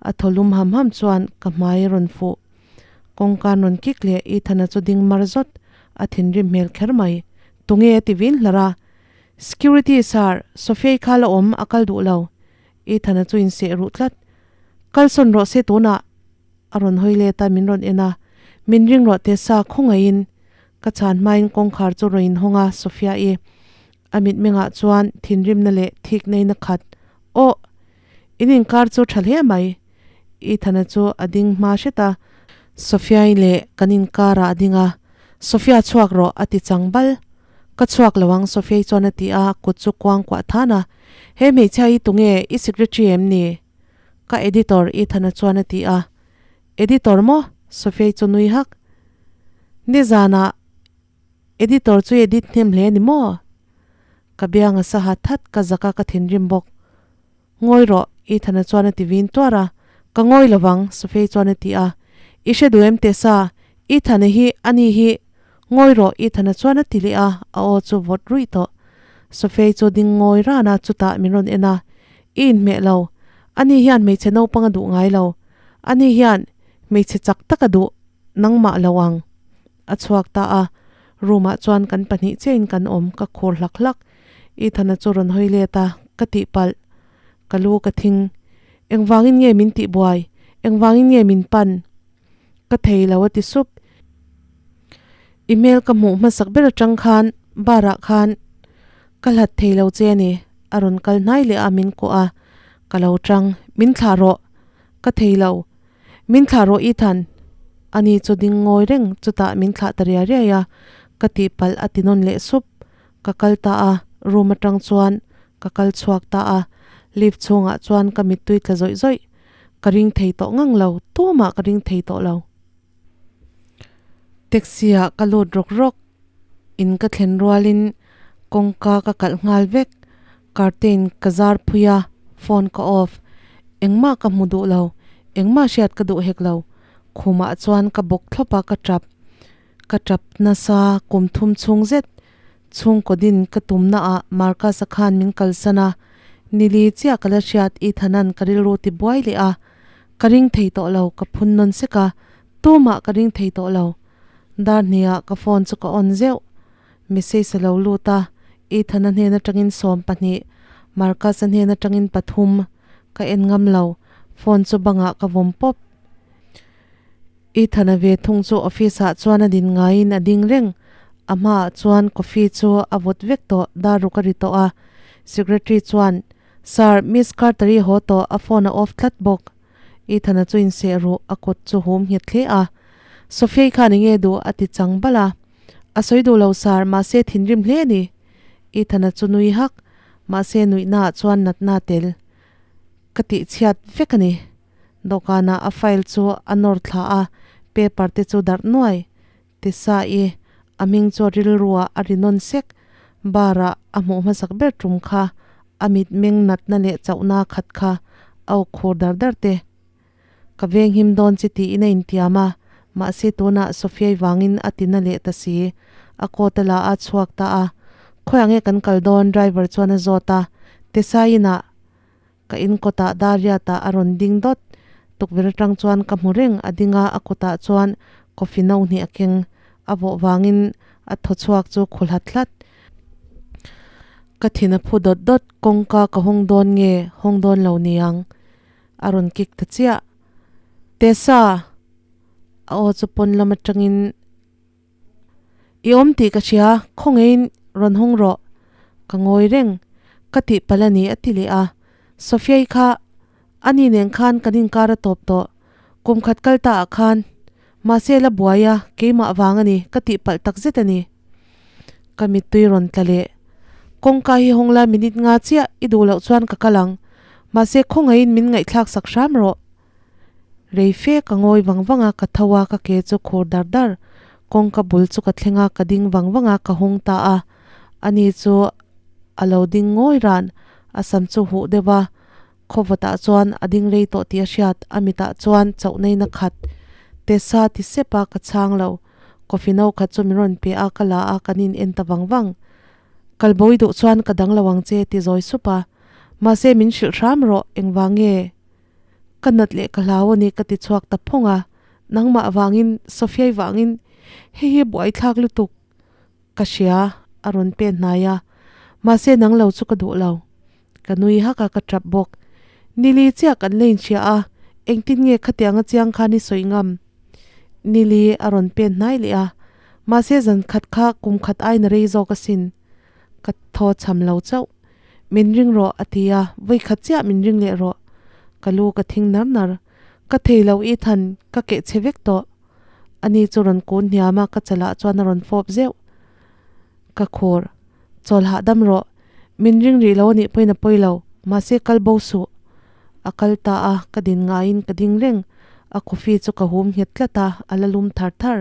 Speaker 1: a thaw lum ham ham chuan ka hmai a rawn fuh. Kawngka an rawn kik leh Ethan-a chu ding mar zawt, a thinrim hmel kher mai. Tunge a ti vin hlar a. Security sir, Sophia-i kha la awm, a kal duh lo. Ethan-a chu inseh ruh tlat. Kalsawn rawh se tunah. A rawn hawi let a, min rawn en a, Min ring rawh Tessa, khawngaihin. Ka chhan hmain kawngkhar chu rawn inhawng a, Sophia-i. A mitmengah chuan thinrimna leh thiknain a khat. Aw! In inkar chu tha hle mai. Ethan-a chu a ding hma hret a. Sophia-i leh kan inkarah a ding a, Sophia chhuak rawh a ti chang bal. Ka chhuak lo ang Sophia-i chuan a ti a, kut chu kuang kuah than a. He hmeichhia hi tunge i secretary em ni? Ka editor Ethan-a chuan a ti a. Editor maw? Sophia-i chu nui hak. Nizanah Editor chu edit hnem hle a ni maw? Ka biang a sa hat hat, ka zak a, ka thinrim bawk. Ngawi rawh, Ethan-a chuan a ti vin tuar a. Ka ngawi lo vang, Sophie chuan a ti a. I hre duh em Tessa? Ethan-a hi, ani hi. Ngawi rawh, Ethan-a chuan a ti leh a, a aw chu vawt ruih tawh. Sophie chu ding ngawi ran a, chutah min rawn en a. I inhmeh lo. Ani hian hmeichhe naupang a duh ngai lo. Ani hian hmeichhe chak tak a duh, nangmah lo ang. A chhuak ta a, room ah chuan kan pahnih chiahin kan awm, ka khur hlak hlak. Ethan-a chu rawn hawi let a, ka tihpalh. Ka lu ka thing. Engvangin nge min tihbuai? Engvangin nge min pan? Ka thei lo a ti sup. I hmel ka hmuh hmasak ber atang khan bar ah khan ka hlat thei lo che a ni. A rawn kal hnai leh a, min kuah a. Ka lo tang. Min thlah rawh. Ka thei lo. Min thlah rawh Ethan. Ani chu ding ngawi reng chutah min thlah ta riai riai a, ka tihpalh a ti nawn leh sup. Ka kal ta a, room atang chuan ka kal chhuak ta a, lift chhungah chuan ka mittui tla zawih zawih. Ka ring thei tawh ngang lo, tumah ka ring thei tawh lo. Taxi ah ka lut rawk rawk, in ka thlen rualin kawngka ka kalh nghal vek, curtain ka zar phui a, phone ka off, engmah ka hmu duh lo, engmah hriat ka duh hek lo, khumah chuan ka bawk thlawp a ka tap, ka tap nasa kum thum chhung zet chhungkaw din ka tumna ah Marcus-a khan min kalsan a, nili chiah ka la hriat Ethan-a'n ka rilru ti buai leh a. Ka ring thei tawh lo, ka phun nawn sek a, tumah ka ring thei tawh lo. Dar hniah ka phone chu ka on zeuh. Message a lo lut a, Ethan-a hnen atangin 12, Marcus-a hnen atangin pathum. Ka en ngam lo, phone chu bangah ka vawm pawp. Ethan-a ve thung chu office ah chuan a din ngaiin a ding reng. A hmaah chuan coffee chu a vawt vek tawh, dar ruk a ri tawh a. Secretary chuan Sir, Miss Carter-i haw tawh, a phone a off tlat bawk. Ethan-a chu inseh ruh, a kut chu hum nghet hle a. Sophia-i khan enge duh? a ti chang bal a. A sawi duh lo sir, mahse thinrim hle a ni. Ethan-a chu nui hak, mahse nuihnaah chuan natna a tel. Ka tihchhiat vek a ni. Dawhkanah a file chu a nawr thla a, paper te chu darh nuai. Tisa-i, a hming chu rilruah a ri nawn sek. Bar-ah a hmuh hmasak ber tum kha a mitmeng natna leh chauhna khat kha a awk khur dar dar te. Ka venghim dawn chi tiin a intiam a, mahse tunah Sophia-i vangin a tina leh ta si. A coat a la a chhuak ta a. Khawiah nge kan kal dawn? Driver chuan a zawt a. Tisa-inah. Ka in kawtah Dariata a rawn ding dawt. Tukverh atang chuan ka hmu reng, a ding a, a kutah chuan coffee no hnih a keng. A vawh vangin a thaw chhuak chu khu hlat hlat. Ka thin a phu dawt dawt, kawngka ka hawng dawn nge hawng dawn lo niang? A rawn kik ta chiah. Tessa! A aw chu pawn lam atangin. I awm tih ka hria, khawngeiin rawn hawng rawh. Ka ngawi reng. Ka tih palh a ni a ti leh a. Sophia-i kha ani nen khan kan inkar a tawp tawh. Kum khat kal ta ah khan mahse la buai a, keimah vang a ni, ka tih palh tak zet a ni. Ka mittui rawn tla leh. Kawngka hi hawng la minute nga chiah i duh loh chuan ka kal ang. Mahse khawngeiin min ngaihthlak sak hram rawh. Rei fe ka ngawi vang vang a, ka tho a, ka ke chu khur dar dar. Kawngka bul chu ka thleng a, ka ding vang vang a, ka hawng ta a. Ani chu a lo ding ngawi ran, a sam chu huh deuh a, khawvawtah chuan a ding rei tawh tih a hriat, a mitah chuan chauhnain a khat. Tessa ti sep a, ka chhang lo. Coffee no khat chu min rawn pe a, ka la a, kan in en ta vang vang. Kalbawi duh chuan ka dang lo ang che ti zawi sup a. Mahse min hrilh hram rawh, engvang nge? Ka nat leh ka hlau a ni ka ti chhuak ta phawng a, nangmah vangin, Sophia-i vangin hei hi buaithlak lutuk ka hria a rawn pen hnai a, mahse nang lo chu ka duh lo. Ka nui hak a, ka tap bawk. Nili chiah kan la inhria a, Engtin nge khatianga chiang khan i sawi ngam? Nili a rawn pen hnai leh a, mahse zan khat kha kum khat aiin a rei zawk asin. Ka thaw cham lo chauh. Min ring rawh a ti a, vawi khat chiah min ring leh rawh. Ka lu ka thing nar nar. Ka thei lo Ethan, ka keh chhe vek tawh. Ani chu rawn kun hniam a, ka chalah chuan a rawn fawp zeuh. Ka khur. Chawl hahdam rawh. Min ring rih lo anih pawhin a pawi lo, mahse kal bo suh. A kal ta a, ka din ngaiin ka ding reng. A coffee chu ka hum nghet tlat a, a la lum thar thar.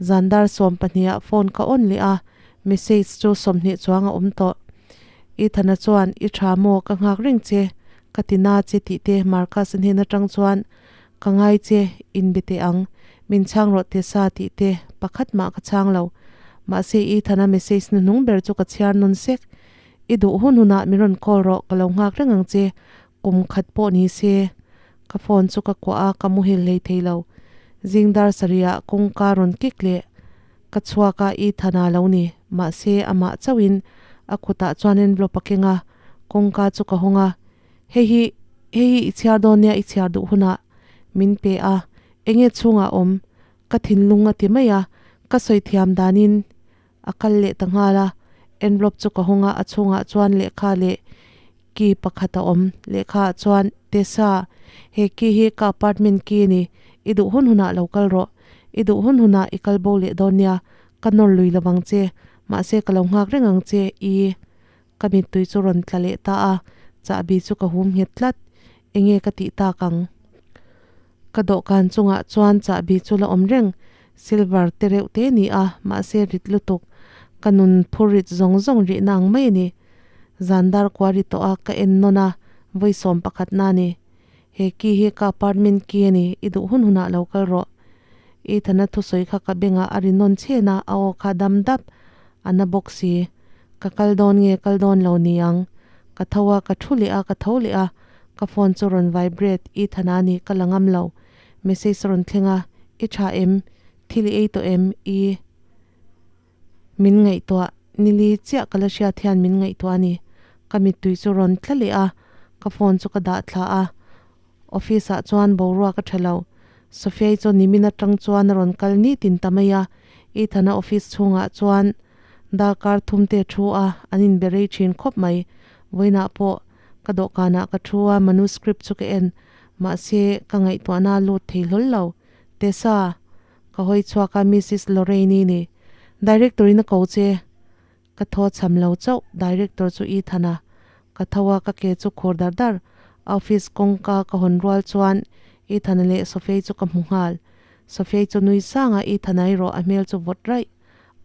Speaker 1: Zandar 12 ah phone ka on leh a, message chu 20 chuang a awm tawh. Ethana chuan, I tha maw, ka nghak reng che, ka ti na che tih te Marcus-a hnen atang chuan Ka ngai che, inbe teh ang, min chhang rawh Tessa tih te pakhat mah ka chhang lo. Mahse Ethana message hnuhnung ber chu ka chhiar nawn sek. I duh hun hunah min rawn call rawh, ka lo nghak reng ang che, kum khat pawh ni se. Ka phone chu ka kuah a, ka muhil hlei thei lo. Zing dar sarihah kawngka rawn kik leh ka chhuak a, Ethana lo ni. Mahse amah chauhin a kutah chuan envelope a keng a, kawngka chu ka hawng a. Hei hi, hei hi i chhiar dawn nia i chhiar duh hunah min pe a, enge chhungah awm? Ka thinlung a ti mai a, ka sawi thiam danin a kal leh ta nghal a, envelope chu ka hawng a, a chhungah chuan lehkha leh key pakhat a awm, lehkha ah chuan Tessa, he key hi ka apartment key a ni, i duh hun hunah lo kal rawh, i duh hun hunah i kal bo leh dawn nia, ka nawr lui lovang che, mahse ka lo nghak reng ang che, i. Ka mittui chu rawn tla leh ta a, chahbi chu ka hum nghet tlat. Enge ka tih tak ang? Ka dawhkan chungah chuan chahbi chu la awm reng, silver te reuh te ni a, mahse rit lutuk. Ka nun phur rit zawng zawng rihna ang mai a ni. Zan dar kua ri tawh a, ka en nawn a, vawi sawm pakhat na a ni. He key hi ka apartment key a ni, i duh hun hunah lo kal rawh. Ethana thusawi kha ka bengah a ri nawn chhen a, a aw kha dam dap a na bawk si. Ka kal dawn nge kal dawn lo ni ang. Ka tho a, ka thu leh a, ka tho leh a, ka phone chu rawn vibrate, Ethana ni, ka la ngam lo. Message a rawn thleng a, I tha em? Thil i ei tawh em? I. Min ngaihtuah, nili chiah ka la hriat hian min ngaihtuah a ni. Ka mittui chu rawn tla leh a, ka phone chu ka dah thla a. Office ah chuan boruak a tha lo. Sophia-i chu nimin atang chuan a rawn kal nitin ta mai a, Ethan-a office chhungah chuan darkar thum te a thu a, an inbe rei thin khawp mai. Vawiinah pawh ka dawhkanah ka thu a, manuscript chu ka en. Mahse, ka ngaihtuahna a lut thei hlawl lo. Tessa! Ka hawi chhuak a, Missus Lorraine-i ni. Director-in a ko che. Ka thaw cham lo chauh, Director chu Ethan a. Ka tho a, ka ke chu khur dar dar. Office kawngka ka hawn rual chuan Ethan-a leh Sophia-i chu ka hmu nghal. Sophia-i chu nui sang a, Ethan-a erawh a hmel chu vawt raih.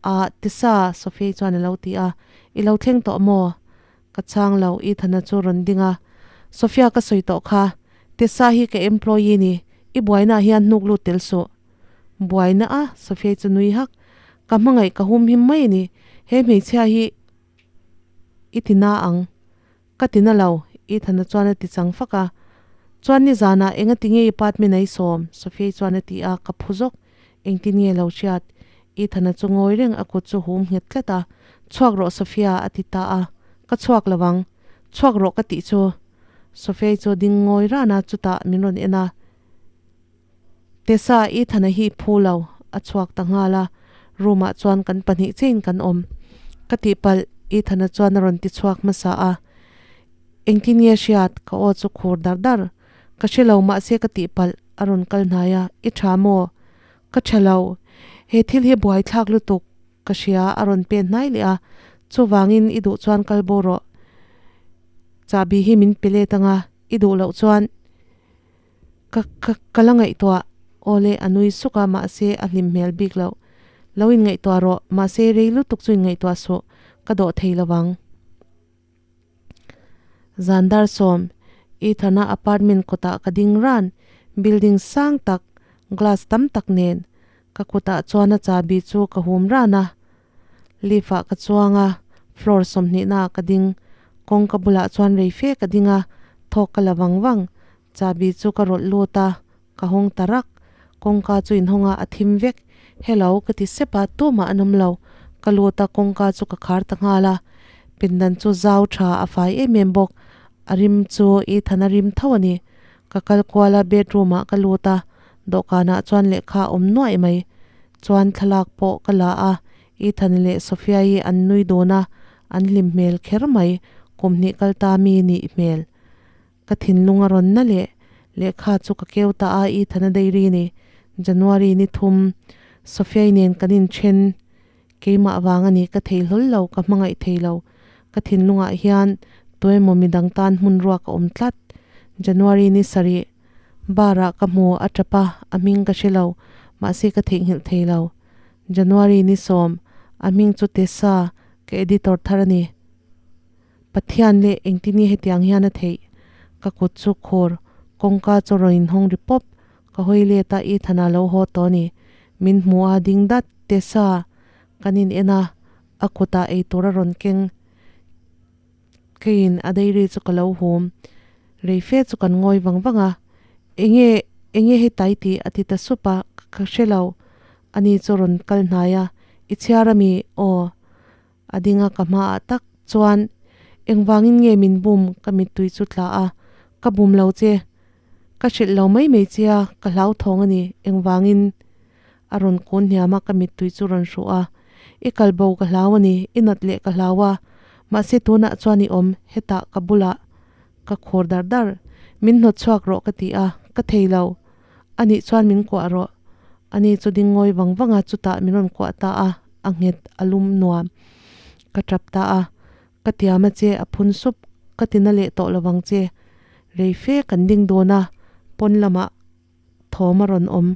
Speaker 1: Ah, tisa, Sophia-i chuan a lo ti a. I lo thleng tawh maw? Ka chhang lo, Ethan-a chu rawn ding a. Sophia ka sawi tawh kha, Tessa hi ka employee ni, i buainaah hian hnuk lut tel suh. Buaina a, Sophia chu nui hak. Ka hmangaih ka hum him mai a ni, he hmeichhia hi i ti na ang. Ka ti na lo, Ethan-a chuan a ti chang fak a. Chuan nizanah engati nge i apartment a i sawm? Sophia chuan a ti a, ka phu zawk. Engtin nge lo hriat? Ethan-a chu ngawi reng a kut chu hum nghet tlat a, Chhuak rawh Sophia a ti ta a, Ka chhuak lo ang. Chhuak rawh ka tih chu. Sophia chu ding ngawi ran a, chutah min rawn en a. Tessa, Ethan-a hi phu lo, a chhuak ta nghal a, room ah chuan kan pahnih chiahin kan awm. Ka tihpalh, Ethan-a chuan a rawn ti chhuak hmasa a. Engtin nge hriat? Ka aw chu khur dar dar. Ka hre lo mahse ka tihpalh, a rawn kal hnai a, I tha maw? Ka tha lo. He thil hi buaithlak lutuk, ka hria, a rawn pen hnai leh a. Chuvangin i duh chuan kal bo rawh. Chahbi hi min pe let anga, i duh loh chuan Ka, ka, ka la ngaihtuah. Awle, a nui suk a, mahse a hlim hmel bik loh. Lo inngaihtuah rawh, mahse rei lutuk chu inngaihtuah suh, ka dawh thei lo vang. Zan dar sawm, Ethan-a apartment kawtah ka ding ran, building sang tak, glass tam tak nen. Ka kutah chuan a chahbi chu ka hum ran a. Lift ah ka chuang a, floor 20 naah ka ding. Kawngka bulah chuan rei fe ka ding a, thawk ka la vang vang. Chahbi chu ka rawlh lut a, ka hawng ta rak. Kawngka chu inhawng a, a thim vek. Hello, ka ti sep a, tumah an awm lo. Ka lut a, kawngka chu ka khar ta nghal a. Pindan chu zau tha a fai em em bawk. A rim chu Ethan a rim tho a ni. Ka kal kual a bedroom ah ka lut a, dawhkanah chuan lehkha a awm nuaih mai. Chuan thlalak pawh ka la a, Ethan leh Sophia-i an nui dun a, an hlim hmel kher mai, kum hnih kal ta mi nih hmel. Ka thinlung a rawn na leh lehkha chu ka keu ta a, Ethan-a diary ni, January ni thum, Sophia-i nen kan inthen Keimah vang a ni, ka thei hlawl lo, ka hmangaih thei lo. Ka thinlungah hian tuemaw midang tan hmun ruak a awm tlat. January ni sarih, bar ah ka hmu, a tap a, a hming ka hre lo, mahse ka theihnghilh thei lo. January ni sawm, a hming chu Tessa, ka editor thar a ni. Pathian leh engtin nge hetiang hian a theih? Ka kut chu khur, kawngka chu rawn inhawng ri pawp, Ka hawi let a, Ethan-a lo haw tawh a ni. Min hmu a, ding dat Tessa kan in en a, a kutah eitur a rawn keng. Keiin a dairy chu ka lo hum. Rei fe chu kan ngawi vang vang a, Enge, enge hetai tih a ti ta sup a, ka hre lo. Ani chu rawn kal hnai a, I chhiar a mi? Aw. A ding a ka hmaah tak chuan engvangin nge min bum ka mittui chu tla a, ka bum lo che, ka hrilh lo mai mai che a, ka hlauthawng a ni, engvangin a rawn kun hniam a ka mittui chu rawn hruh a, i kal bo ka hlau a ni, i nat leh ka hlau a, mahse tunah chuan i awm hetah ka bulah ka khur dar dar, min hnawt chhuak rawh ka ti a, ka thei lo, anih chuan min kuah rawh, ani chu ding ngawi vang vang a chutah min rawn kuah ta a. a nghet a lum nuam. Ka tap ta a, ka tiam a che a phun sup, ka ti na leh tawh lovang che. Rei fe kan ding dawn a, pawn lamah thawm a rawn awm.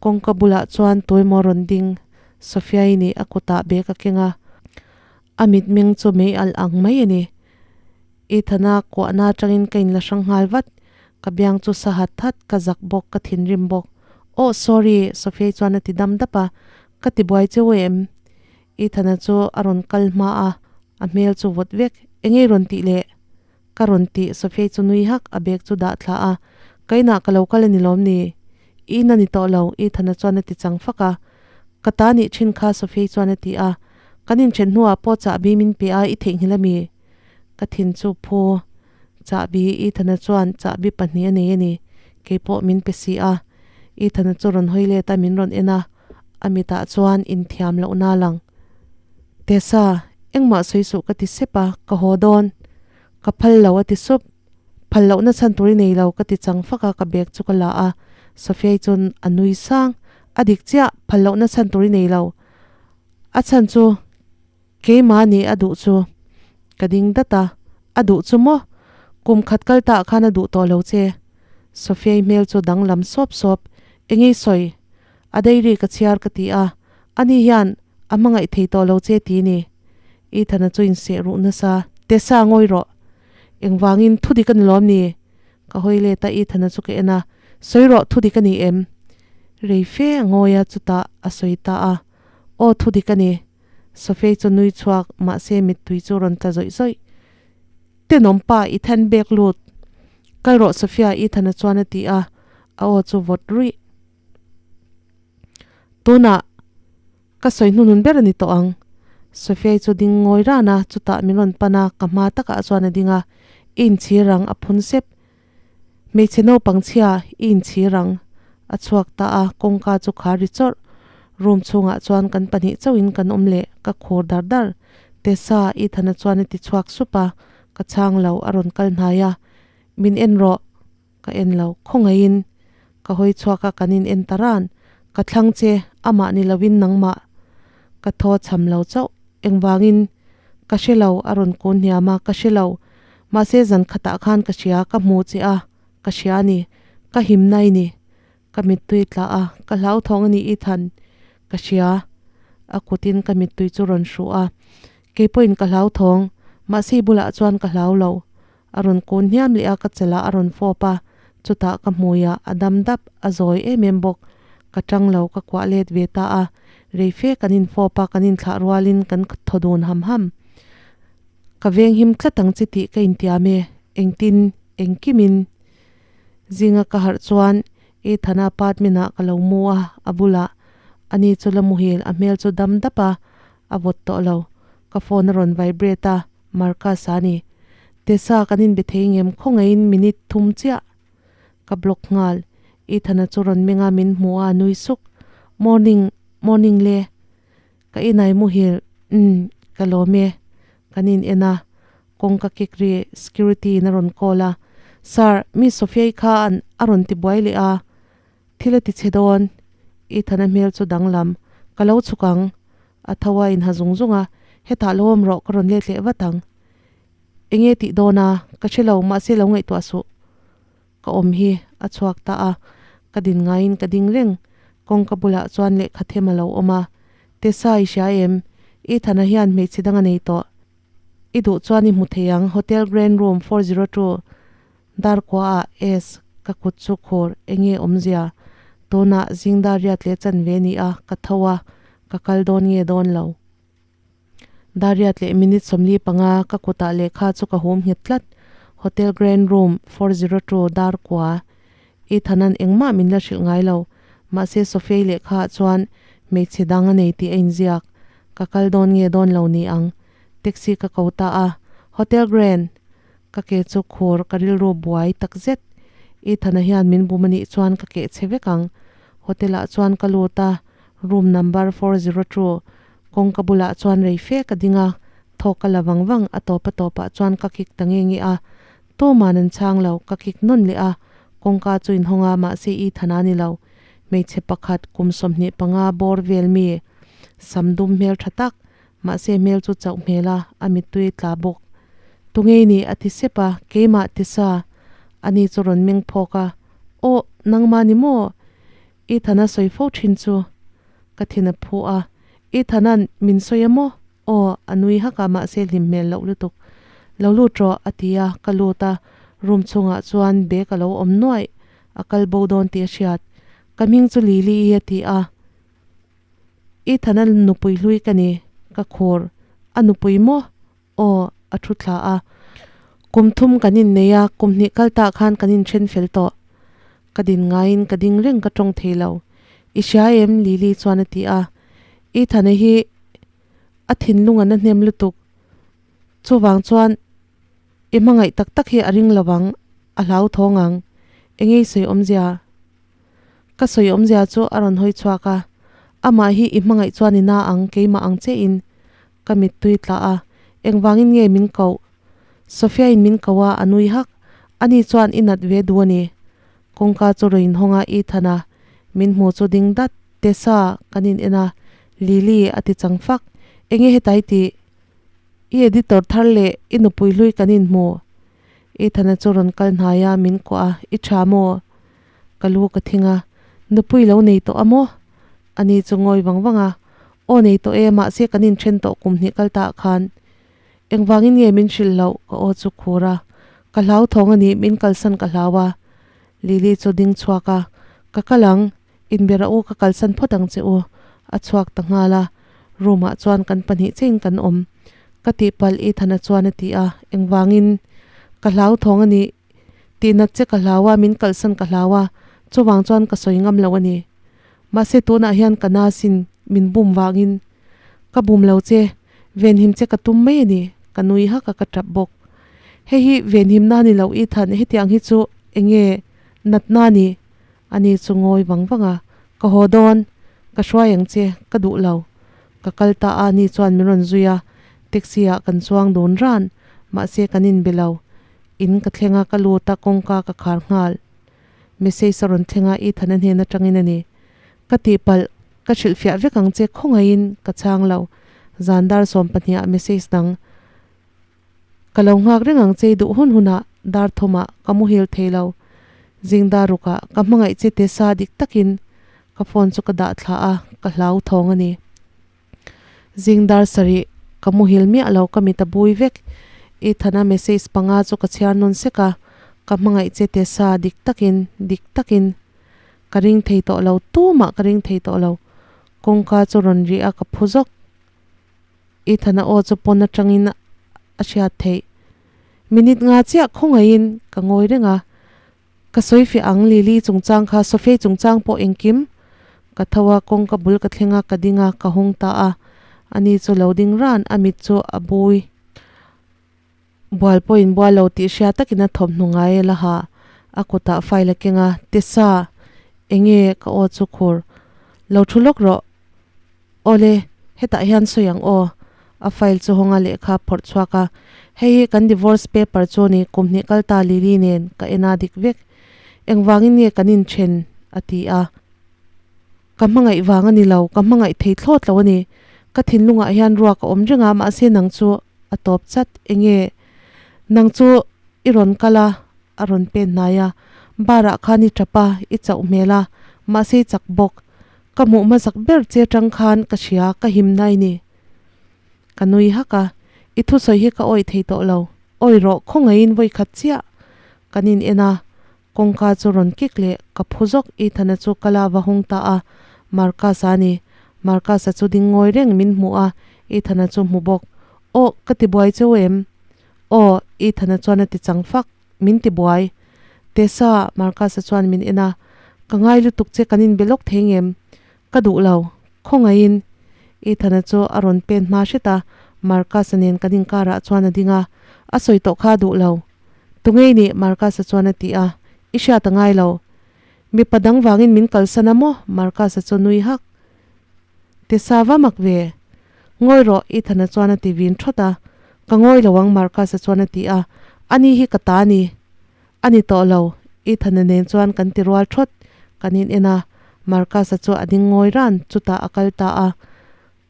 Speaker 1: Kawngka bulah chuan tuemaw rawn ding, Sophia-i nih a kutah bag a keng a, a mitmeng chu mei alh ang mai a ni. Ethana kuahna atangin ka inla hrang nghal vat, ka biang chu sa hat hat, ka zak bawk, ka thinrim bawk. Oh sorry, Sophia-i chuan a ti dam dap a, Ka ti buai cheu em? Ethana chu a rawn kal hma a, a hmel chu vawt vek. Enge i rawn tih le? Ka rawn tih, Sophia chu nui hak, a bag chu dah thla a. Ka inah ka lo kal a ni lawm ni? I in a ni tawh lo, Ethana chuan a ti chang fak a. Ka ta nih thin kha, Sophia chuan a ti a. Kan inthen hnuah pawh chahbi min pe a, i theihnghilh a mi? Ka thin chu phu. Chahbi, Ethana chuan chahbi pahnih a nei a ni. Keipawh min pe si a. Ethana chu rawn hawi let a, min rawn en a. A mitah chuan inthiam lohna a lang. Tessa, engmah sawi suh ka ti sep a, ka haw dawn. Ka phal lo a ti sup. Phal lohna chhan tur i nei lo ka ti chang fak a, ka bag chu ka la a. Sophia-i chuan a nui sang. A dik chiah, phal lohna chhan tur i nei lo. A chhan chu Keimah nih a duh chu ka ding dat a, a duh chu maw? Kum khat kal tah khan a duh tawh lo che. Sophia-i hmel chu danglam sawp sawp, Enge i sawi? A diary ka chhiar ka ti a, ani hian a hmangaih thei tawh lo che ti ni. Ethan-a chu inseh ruh nasa, Tessa ngawi rawh. Engvangin thu dik a ni lawm ni? Ka hawi let a, Ethan-a chu ka en a, Sawi rawh, thu dik a ni em? Rei fe a ngawi a, chutah a sawi ta a, Aw, thu dik a ni. Sophie chu nui chhuak mahse mittui chu rawn tla zawih zawih. Tenawm pa i than bek lut. Kal rawh Sophia Ethan-a chuan a ti a, a aw chu vawt ruih. Tunah ka sawi hnunun ber a ni tawh ang. Sophia-i chu ding ngawi ran a, chutah min rawn pan a, ka hma takah chuan a ding a, I inchhir ang a phun sep. Hmeichhe naupang chhia i inchhir ang. A chhuak ta a, kawngka chu khar ri chawrh. Room chhungah chuan kan pahnih chauhin kan awm leh, ka khur dar dar. Tessa, Ethan-a chuan a ti chhuak sup a, ka chhang lo, a rawn kal hnai a. Min en rawh. Ka en lo, khawngaihin. Ka hawi chhuak a, kan in en ta ran. Ka thlang che, amah ni lovin nangmah. Ka thaw chham lo chauh. Engvangin? Ka hre lo, a rawn kun hniam a, ka hre lo. Mahse zan khatah khan ka hria, ka hmu che a, ka hria a ni. Ka himna i ni. Ka mittui tla a, ka hlauthawng a ni Ethan. Ka hria. A kutin ka mittui chu rawn hruh a. Keipawhin ka hlauthawng, mahse i bulah chuan ka hlau lo. A rawn kun hniam leh a, ka chalah a rawn fawp a, chutah ka hmui a, a dam dap, a zawi em em bawk. Ka tang lo, ka kuah let ve ta a. Rei fe kan infawp a, kan inthlah rualin kan thaw dun ham ham. Ka veng him tlat ang che tih ka intiam e, engtin, engkimin. Zinga ka harh chuan Ethan-a apartment-ah ka lo mu a, a bulah ani chu la muhil, a hmel chu dam dap a, a vawt tawh lo. Ka phone a rawn vibrate a, Marcus-a a ni. Tessa kan inbe thei ngem khawngaihin minute thum chiah. Ka block nghal. Ethan-a chu rawn meng a, min hmu a, a nui suk. Morning, morning le. Ka inai muhil, umm, ka lawm e. Kan in en a, kawngka kik ri security in a rawn call a, Sir, Miss Sophia-i kha an a rawn ti buai leh a, thil a ti chhe dawn. Ethan-a hmel chu danglam, Ka lo chhuk ang. A tho a inha zung zung a, Hetah lo awm rawh, ka rawn let leh vat ang. Enge tih dawn a, ka hre lo, mahse lo ngaihtuah suh. Ka awm hi a chhuak ta a, ka din ngaiin ka ding reng. Kawngka bulah chuan lehkha them a lo awm a, Tessa i hria em? Ethan-a hian hmeichhe dang a nei tawh. I duh chuan i hmu thei ang, Hotel Grand Room 402, Darkua ah S ka kut chu khur, enge awmzia? Tunah zingdar riat leh chanve ni a, ka tho a, ka kal dawn nge dawn lo. Dariat leh minute 45 ka kutah lehkha chu ka hum nghet tlat. Hotel Grand Room 402 dar kua. Ethan-a'n engmah min la hrilh ngai lo. Mahse Sophia-i lehkhaah chuan hmeichhe dang a nei tih a inziak. Ka kal dawn nge dawn lo ni ang. Taxi ka ko ta a. Hotel Grand! Ka ke chu khur ka rilru buai takzet. Ethan-a hian min bum anih chuan ka keh chhe vek ang. Hotel-ah chuan ka lut a, room number 402 Kawngka bulah chuan rei fe ka ding a, thawk ka la vang vang, a tawp a tawpah chuan ka kik ta nge nge a, tuman an chhang lo, ka kik nawn leh a, kawngka chu inhawng a, mahse i thana ni lo, hmeichhe pakhat kum 25 bawr vel mi, sam dum hmel tha tak, mahse hmel chu chauh hmel a, a mittui tla bawk. Tunge i nih? a ti sep a, keimah ti sa, ani chu rawn meng phawk a, Aw, nangmah ni maw? Ethan-a sawi fo thin chu ka thin a phu a, Ethan-a'n min sawi a maw? Aw, a nui hak a, mahse hlim hmel loh lutuk. Lo lut rawh, a ti a, ka lut a, room chhungah chuan bag a lo awm nuaih, a kal bo dawn tih a hriat. Ka hming chu Lily-i a ti a, Ethan-a nupui hlui ka ni, ka khur. A nupui maw? Aw, a thu thla a. Kum thum kan innei a, kum hnih kal tah khan kan inthen fel tawh. Ka din ngaiin ka ding reng ka tawng thei lo. I hria em? Lily chuan a ti a. Ethan-a hi a thinlung an a hnem lutuk. Chuvang chuan i hmangaih tak tak hi a ring lo ang, a hlauthawng ang. Engei sawi awmzia? Ka sawi awmzia chu a rawn hawi chhuak a, Amah hi i hmangaih chuan i na ang, keimah ang che in. Ka mittui tla a, Engvangin nge min koh? Sophia in min ko a, a nui hak. Ani chuan i nat ve duh a ni. Kawngka chu rawn inhawng a, Ethan a min hmu chu ding dat. Tessa, kan in en a, Lily a ti chang fak. Enge hetai tih? I editor thar leh i nupui hlui kan inhmu. Ethan-a chu rawn kal hnai a, min kuah a, I tha maw? Ka lu ka thing a, Nupui lo nei tawh a maw? Ani chu ngawi vang vang a, Aw nei tawh e, mahse kan inthen tawh kum hnih kal ta ah khan. Engvangin nge min hrilh loh? Ka aw chu khur a, Ka hlau thawng a ni, min kalsan ka hlau a. Lily chu ding chhuak a, Ka kal ang, inbera u ka kalsan phawt ang che u. A chhuak ta nghal a, room ah chuan kan pahnih chiahin kan awm. Ka tihpalh Ethan-a chuan a ti a, Engvangin? Ka hlau thawng a ni, Tihnat che ka hlau a, min kalhsan ka hlau a, chuvang chuan ka sawi ngam lo a ni. Mahse tunah hian ka na sin, min bum vangin. Ka bum lo che, venhim che ka tum mai a ni, ka nui hak a ka tap bawk. Hei hi venhim na ni lo Ethan, hetiang hi chu enge natna a ni? Ani chu ngawi vang vang a, Ka haw dawn, ka hruai ang che, ka duh lo. Ka kal ta a, ani chuan min rawn zui a, taxi ah kan chuang dun ran, mahse kan inbe lo. In ka thleng a, ka lut a, kawngka ka khar nghal. Message a rawn thleng a, Ethan-a hnen atangin a ni. Ka tihpalh, ka hrilhfiah vek ang che, khawngaihin ka chhang lo. Zan dar 12 ah message dang. Ka lo nghak reng ang che i duh hun hunah dar thawmah ka muhil thei lo. Zing dar rukah ka hmangaih che te sa dik takin ka phone chu ka dah thla a, ka hlau thawng a ni. Zing dar sarih ka muhil miah lo ka mit a bui vek. Ethan-a message panga chu ka chhiar nawn sek a, ka hmangaih che te sa dik takin, dik takin. Ka ring thei tawh lo, tumah ka ring thei tawh lo. Kawngka chu rawn rih a ka phu zawk. Ethan-a aw chu pawn atangin a hriat theih. Minute nga chiah khawngaihin ka ngawi reng a, ka sawi fiah ang Lily chungchang kha Sophia chungchang pawh engkim ka tho a, kawngka bul ka thleng a, ka ding a, ka hawng ta a, ani chu lo ding ran, a mit chu a bui. Bual pawhin bual lo tih hria takin a thawmhnaw ngai a la ha. A kutah file a keng a, Tessa, enge ka aw chu khur? Lo thu lawk rawh. Awle, hetah hian sawi ang aw. A file chu hawnga lehkha a phawrh chhuak a, Hei hi kan divorce paper chu a ni, kum hnih kal ta Lily nen ka en a dik vek. Engvangin nge kan inthen? a ti a. Ka hmangaih vang a ni lo, ka hmangaih thei thlawt lo a ni. Ka thinlungah hian ruak a awm reng a, mahse nang chu a tawp chat. Enge? Nang chu i rawn kal a, a rawn pen hnai a. Bar ah khan i tap a, i chauh hmel a, mahse i chak bawk. Ka hmuh hmasak ber che tang khan ka hria, ka him nai ni. Ka nui hak a, i thusawi hi ka awih thei tawh lo. Awi rawh, khawngaihin vawi khat chiah kan in en a, Kawngka chu rawn kik leh ka phu zawk Ethana chu ka la va hawng ta a, Marcus-a a ni. Marcus-a chu ding ngawi reng min hmuh a, Ethana chu hmu bawk. Aw, ka ti buai cheu em? Aw, Ethana chuan a ti chang fak, min ti buai. Tessa, Marcus-a chuan min en a, ka ngai lutuk che kan inbe lawk thei ngem? Ka duh lo, khawngaihin. Ethana chu a rawn pen hma hret a, Marcus-a nen kan inkarah chuan a ding a, a sawi tawh kha a duh lo. Tungei nih? Marcus-a chuan a ti a, I hriat a ngai lo. Mipa dang vangin min kalsan a maw? Marcus-a chu nui hak. Tessa va mak ve. Ngawi rawh, Ethan-a chuan a ti vin thawt a. Ka ngawi lo ang, Marcus-a chuan a ti a. Ani hi ka ta a ni. A ni tawh lo, Ethan-a nen chuan kan ti rual thawt. Kan in en a, Marcus-a chu a ding ngawi ran, chutah a kal ta a.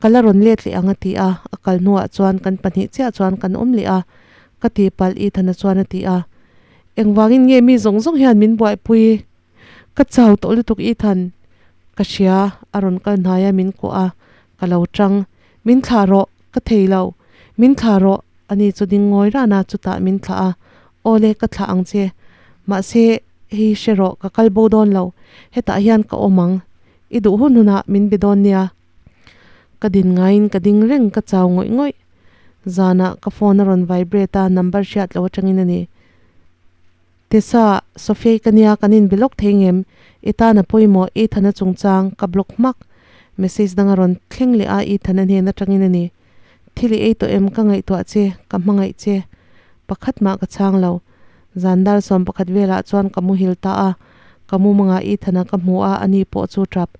Speaker 1: Ka la rawn let leh ang a ti a, a kal hnuah chuan kan pahnih chiah chuan kan awm leh a, ka tihpalh Ethan-a chuan a ti a. Engvangin nge mi zawng zawng hian min buaipui? Ka chau tawh lutuk Ethan, ka hria a rawn kal hnai a min kuah a, ka lo tang. Min thlah rawh, ka thei lo. Min thlah rawh, ani chu ding ngawi ran a, chutah min thlah a. Awle, ka thlah ang che. Mahse, hei hre rawh, ka kal bo dawn lo. Hetah hian ka awm ang. I duh hun hunah min be dawn nia. Ka din ngaiin ka ding reng ka chau ngawih ngawih. Zanah ka phone a rawn vibrate a, number hriat loh atangin a ni. Tessa, Sophia-i ka nia kan inbe lawk thei ngem? I tan a pawimawh, Ethan-a chungchang ka block hmak. Message dang a rawn thleng leh a, Ethan-a hnen atangin a ni. Thil i ei tawh em? Ka ngaihtuah che, ka hmangaih che. Pakhat mah ka chhang lo. Zan dar 11 velah chuan ka muhil ta a, ka mumangah Ethan-a ka hmu a, ani pawh chu tap.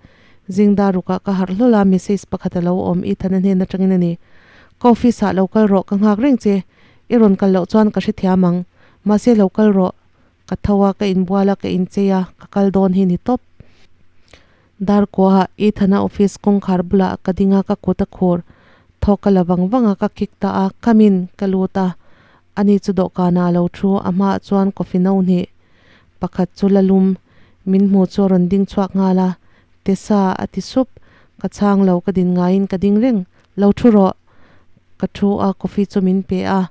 Speaker 1: Zing dar rukah ka harh hlawl a, message pakhat a lo awm, Ethan-a hnen atangin a ni. Ka office ah lo kal rawh, ka nghak reng che. I rawn kal loh chuan ka hrethiam ang. Mahse lo kal rawh. Ka tho a, ka inbual a, ka inchei a, ka kal dawn hi ni tawp. Dar kuaha Ethan-a office kawngkhar bulah ka ding a, ka kut a khur. Thawk ka la vang vang a, ka kick ta a, come in, ka lut a. Ani chu dawhkanah a lo thu, a hmaah chuan coffee no hnih. Pakhat chu la lum, min hmu chu a rawn ding chhuak nghal a, Tessa a ti sup, ka chhang lo, ka din ngaiin ka ding reng, lo thu rawh. Ka thu a, coffee chu min pe a.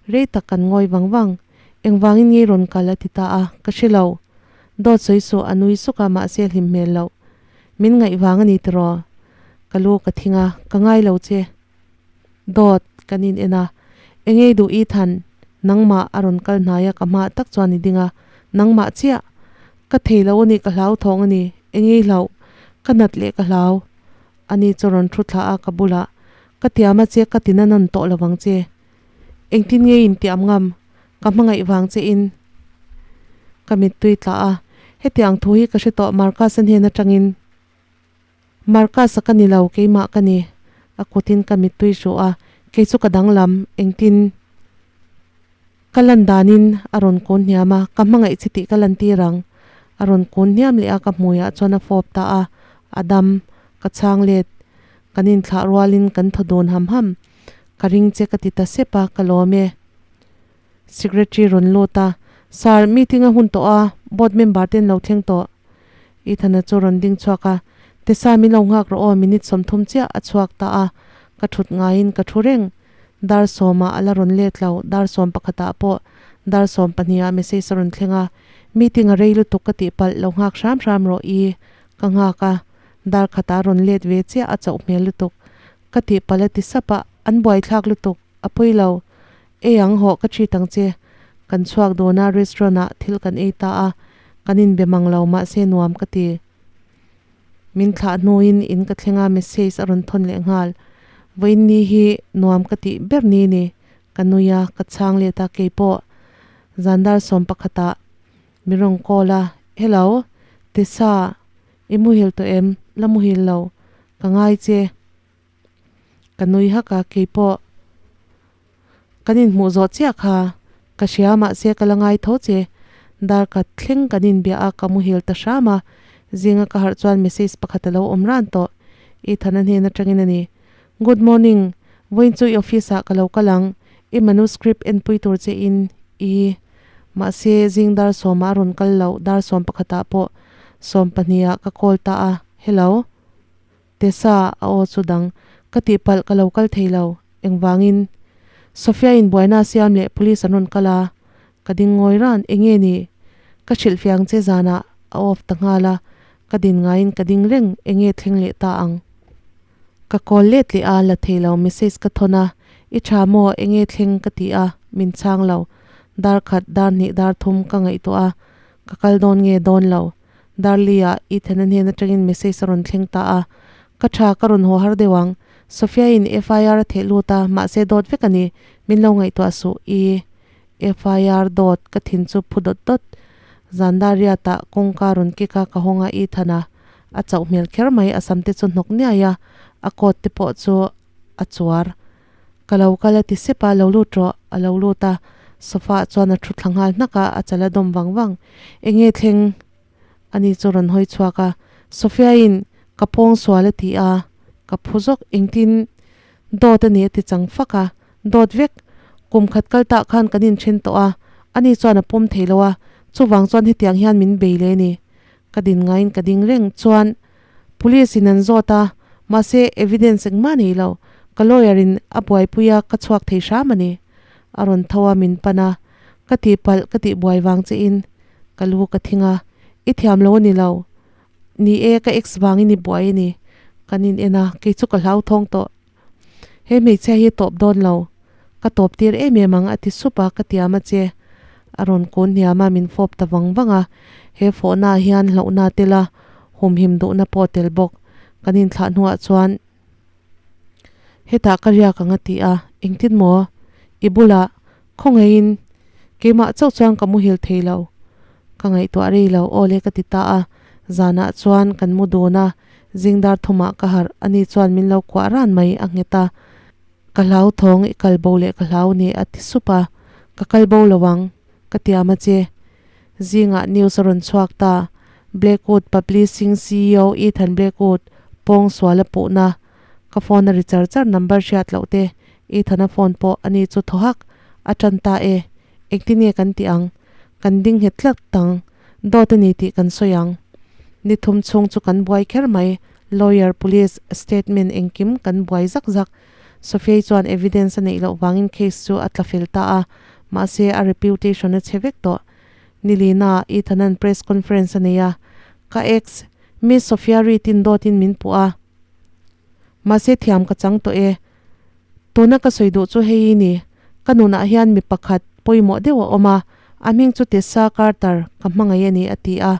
Speaker 1: Rei tak kan ngawi vang vang, engvangin ngei rawn kal a ti ta a, ka hre lo. Dawt sawi suh a nui suk a, mahse a hlim hmel loh. Min ngaih vang a ni tiraw? Ka lu ka thing a, ka ngai lo che. Dawt, kan in en a. Engei duh Ethan, nangmah a rawn kal hnai a ka hma tak chuan i ding a, nangmah chiah. Ka thei lo a ni, ka hlau thawng a ni, engei hlauh, ka nat leh ka hlau. Ani chu rawn thu thla a ka bulah, ka tiam a che, ka ti na nawn tawh lo vang che. Engtin nge in tiam ngam, ka hmangaih vang che in. Ka mittui tla a, hetiang thu hi ka hre tawh Marcus-a hnen atangin. Marcus-a ka ni lo, keimah ka ni. A kutin ka mittui hruh a, kei chu ka danglam, engtin ka lan danin a rawn kun hniam a, ka hmangaih che tih ka lantir ang. A rawn kun hniam leh a, ka hmuiah chuan a fawp ta a, a dam, ka chhang let. Kan inthlah rualin kan thaw dun ham ham. Ka ring che ka ti ta sep a, ka lawm e. Secretary rawn lut a, Sir, meeting a hun tawh a, board member te an lo thleng tawh. Ethana chu rawn ding chhuak a, Tessa min lo nghak rawh aw, minute 30 chiah a chhuak ta a, ka thut ngaiin ka thu reng. Dar sawmah a la rawn let lo, dar sawm pakhatah pawh dar sawm pahnihah message a rawn thleng a, meeting a rei lutuk ka tih palh, lo nghak hram hram rawh i, ka nghak a, dar khatah a rawn let ve chiah a chauh hmel lutuk. Ka tih palh a ti sap a, an buaithlak lutuk, a pawi lo. Ei ang hawh ka treat ang che. Kan chhuak dawn a restaurant ah thil kan ei ta a, kan inbe mang lo mahse nuam ka ti. Min thlah hnuin in ka thleng a message a rawn thawn leh nghal. Vawiin ni hi nuam ka tih ber ni ni. Ka nui a, ka chhang let a keipawh zan dar 11 ah. Min rawn call a, Hello, Tessa, i muhil tawh em? La muhil lo, ka ngai che. Ka nui hak a, keipawh kan inhmuh zawh chiah kha ka hria mahse ka la ngai tho che. Dar khat thleng kan inbia a, ka muhil ta hram a, zinga ka harh chuan message pakhat a lo awm ran tawh. Ethan-a hnen atangin a ni. Good morning, vawiin chu i office ah ka lo kal ang, i manuscript enpui tur che in i mahse zing dar sawmah a rawn kal loh, dar 11 ah pawh 12 ah ka call ta a, hello. Tessa a aw chu dang, ka tihpalh ka lo kal thei lo, engvangin? Sophia in buaina a siam leh police an rawn kal a, ka ding ngawi ran, enge ni? Ka hrilh fiang che zanah a off ta nghal a, ka din ngaiin ka ding reng, enge thleng leh ta ang? Ka call let leh a, la thei lo, message ka thawn a, I tha maw, enge thleng ka ti a, min chhang lo, dar khat, dar hnih, dar thum ka ngaihtuah a, ka kal dawn nge dawn lo. Darli-ah Ethan-a hnen atangin message a rawn thleng ta a, Ka tha, ka rawn haw har deuh ang. Sophia-in FIR a theh lut a, mahse dawt vek a ni. Min lo ngaihtuah suh, i FIR dawt ka thin chu phu dawt dawt. Zandariat-ah kawngka rawn kick a, ka hawng a, Ethan-a a chauh hmel kher mai, a sam te chu hnawk niai a, a coat te pawh chu a chuar. Ka lo kal a ti sep a, lo lut rawh, a lo lut a, sofa ah chuan a thu thla nghal hnak a, a chal a dawm vang vang. Enge thleng? Ani chu rawn hawi chhuak a, Sophia in ka pawng sual a ti a, ka phu zawk, engtin dawt a ni a ti chang fak a, dawt vek, kum khat kal tah khan kan inthen tawh a, ani chuan a pawm thei lo a, chuvang chuan hetiang hian min bei le ni. Ka din ngaiin ka ding reng chuan Police in an zawt a, mahse evidence engmah nei lo. Ka lawyer in a buaipui a, ka chhuak thei hram a ni. A rawn tho a, min pan a. Ka tihpalh, ka tihbuai vang che in ka lu ka thing a. I thiam lo a ni lo. Ni e, ka ex vangin i buai a ni. Kan in en a, kei chu ka hlauthawng tawh. He hmeichhia hi tawp dawn lo. Ka tawp tir em em ang a ti sup a, ka tiam a che. A rawn kun hniam a, min fawp ta vang vang a. He fawhna ah hian hlauhna a tel a, humhim duhna pawh a tel bawk. Kan inthlah hnuah chuan hetah ka riak ang a ti a, engtin maw? I bulah khawngaihin keimah chauh chuan ka muhil thei lo. Ka ngaihtuah rei lo, aw le ka ti ta a. Zanah chuan kan mu dun a, zingdar thumah ka harh, ani chuan min lo kuah ran mai a nghet a. Ka hlau thawng, i kal bo leh ka hlau ni a ti sup a, ka kal bo lo ang, ka tiam a che. Zingah news a rawn chhuak ta, Blackwood Publishing ceo Ethan Blackwood pawng sual a puhna, ka phone a ri char char number hriat loh te, Ethan-a phone pawh ani chu thaw hak a tan ta e, engtin nge kan tih ang? Kan ding nghet tlat tang, dawt a ni tih kan sawi ang. Ni thum chhung chu kan buai kher mai, lawyer, police, statement engkim kan buai zak zak. Sophia-i chuan evidence a neih loh vangin case chu a tla fel ta a, mahse a reputation a chhe vek tawh. Nilina, Ethan-a'n press conference a nei a, Ka ex, Miss Sophia Reid-in dawtin min puh a, mahse thiam ka chang tawh e. Tuna ka sawi duh chu hei i ni, ka nunah hian mi pakhat pawimawh deuh a awm a, a hming chu Tessa Carter, ka hmangaih a ni a ti a,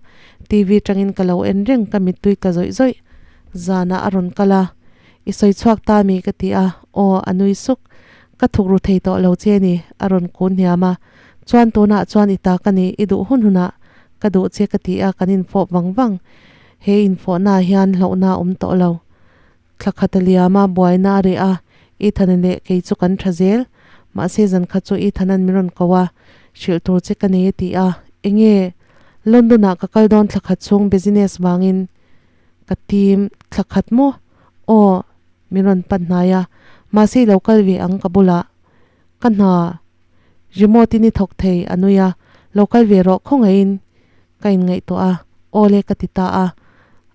Speaker 1: TV tangin ka lo en reng ka mittui ka zawih zawih. Zanah a rawn kal a, I sawi chhuak ta mi ka ti a, aw a nui suk, ka thuk ru thei tawh lo che ni, a rawn kun hniam a, chuan tunah chuan i ta ka ni, i duh hun hunah ka duh che ka ti a, kan infawp vang vang, he infawhnaah hian hlauhna a awm tawh lo. Thla khat a liam a, buaina a reh a, Ethan-a leh kei chu kan tha zel. Mahse zan khat chu Ethan-a'n min rawn ko a, hrilh tur che ka nei a ti a. Enge? London-ah ka kal dawn thla khat chhung business vangin ka tim thla khat maw? Aw, min rawn pan hnai a, mahse i lo kal ve ang ka bulah. Ka hna remote in i thawk thei a nui a, lo kal ve rawh khawngaihin ka inngaihtuah a, aw le ka ti ta a,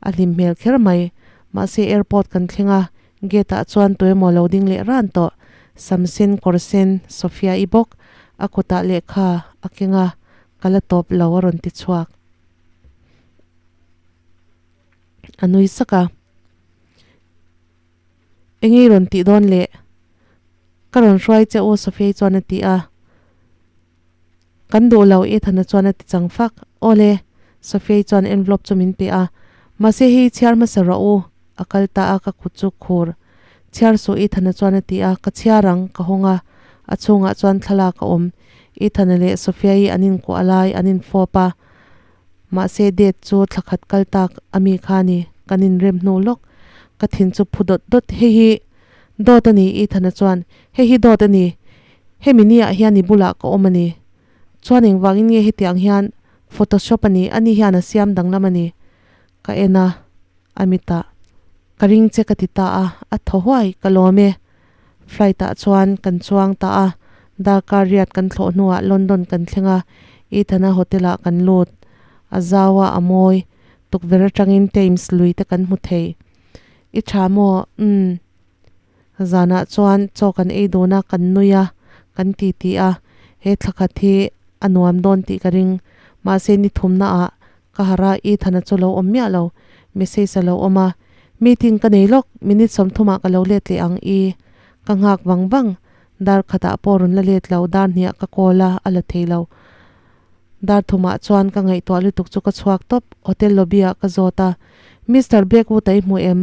Speaker 1: a hlim hmel kher mai. Mahse airport kan thleng a, gate ah chuan tuemaw lo ding leh ran tawh, Samsen kawr sen Sophia-i bawk a kutah lehkha a keng a, ka la tawp lo a rawn ti chhuak. A nui sak a. Enge i rawn tih dawn le? Ka rawn hruai che u Sophia-i chuan a ti a. Kan duh lo Ethan-a chuan a ti chang fak. Awle, Sophia-i chuan envelope chu min pe a. Mahse hei chhiar hmasa rawh u, a kal ta a ka kut chu khur. Chhiar suh Ethan-a chuan a ti a, ka chhiar ang, ka hawng a. A chhungah chuan thlalak a awm. Ethan-a leh Sophia-i an inkuah lai, an infawp a. Mahse date chu thla khat kal tak ami kha ni, kan inrem hnu lawk. Ka thin chu phu dawt dawt, hei hi dawt a ni Ethana chuan, hei hi dawt a ni, hemi ni ah hian i bulah ka awm a ni. Chuan engvangin nge hetiang hian photoshop a ni, ani hian a siam danglam a ni. Ka en a, a mitah ka ring che ka ti ta a, a thaw huai, ka lawm e. Flight ah chuan kan chuang ta a, darkar riat kan thlawh hnuah London kan thleng a, Ethana hotel ah kan lut. A zau a, a mawi. Tukverh atangin Thames lui te kan hmu thei. I tha maw? Umm. Zanah chuan chaw kan ei dun a, kan nui a, kan ti ti a, he thla khat hi a nuam dawn tih ka ring. Mahse ni thumna ah ka harh a, Ethana chu lo awm miah lo, message a lo awm a, Meeting ka nei lawk, minute sawmthumah ka lo let leh ang i ka nghak vang vang, dar khatah pawh rawn la let lo, dar hniah ka call a, a la thei lo. Dar thumah chuan ka ngaihtuah lutuk chu ka chhuak tawp, hotel lobby ah ka zawt a, Mister Blackwood a i hmu em?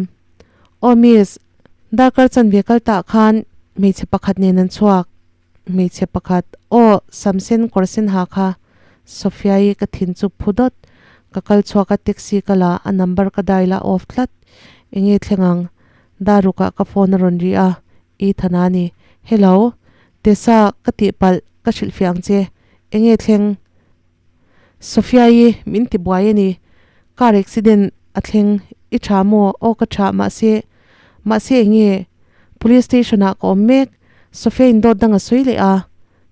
Speaker 1: Aw miss, darkar chanve kal tah khan hmeichhe pakhat nen an chhuak. Hmeichhe pakhat, Aw, sam sen kawr sen ha kha. Sophia-i ka thin chu phu dawt. Ka kal chhuak a taxi ka la, a number ka dial a off tlat. Enge thleng ang? Darukah ka phone a rawn ri a, Ethan a ni. Hello, Tessa ka tihpalh, ka hrilhfiah ang che. Enge thleng? Sophia-i min ti buai a ni. Car accident a thleng. I tha maw? Aw ka tha, mahse, mahse eng nge? Police station ah ka awm mek. Sophia-in dawt dang a sawi leh a.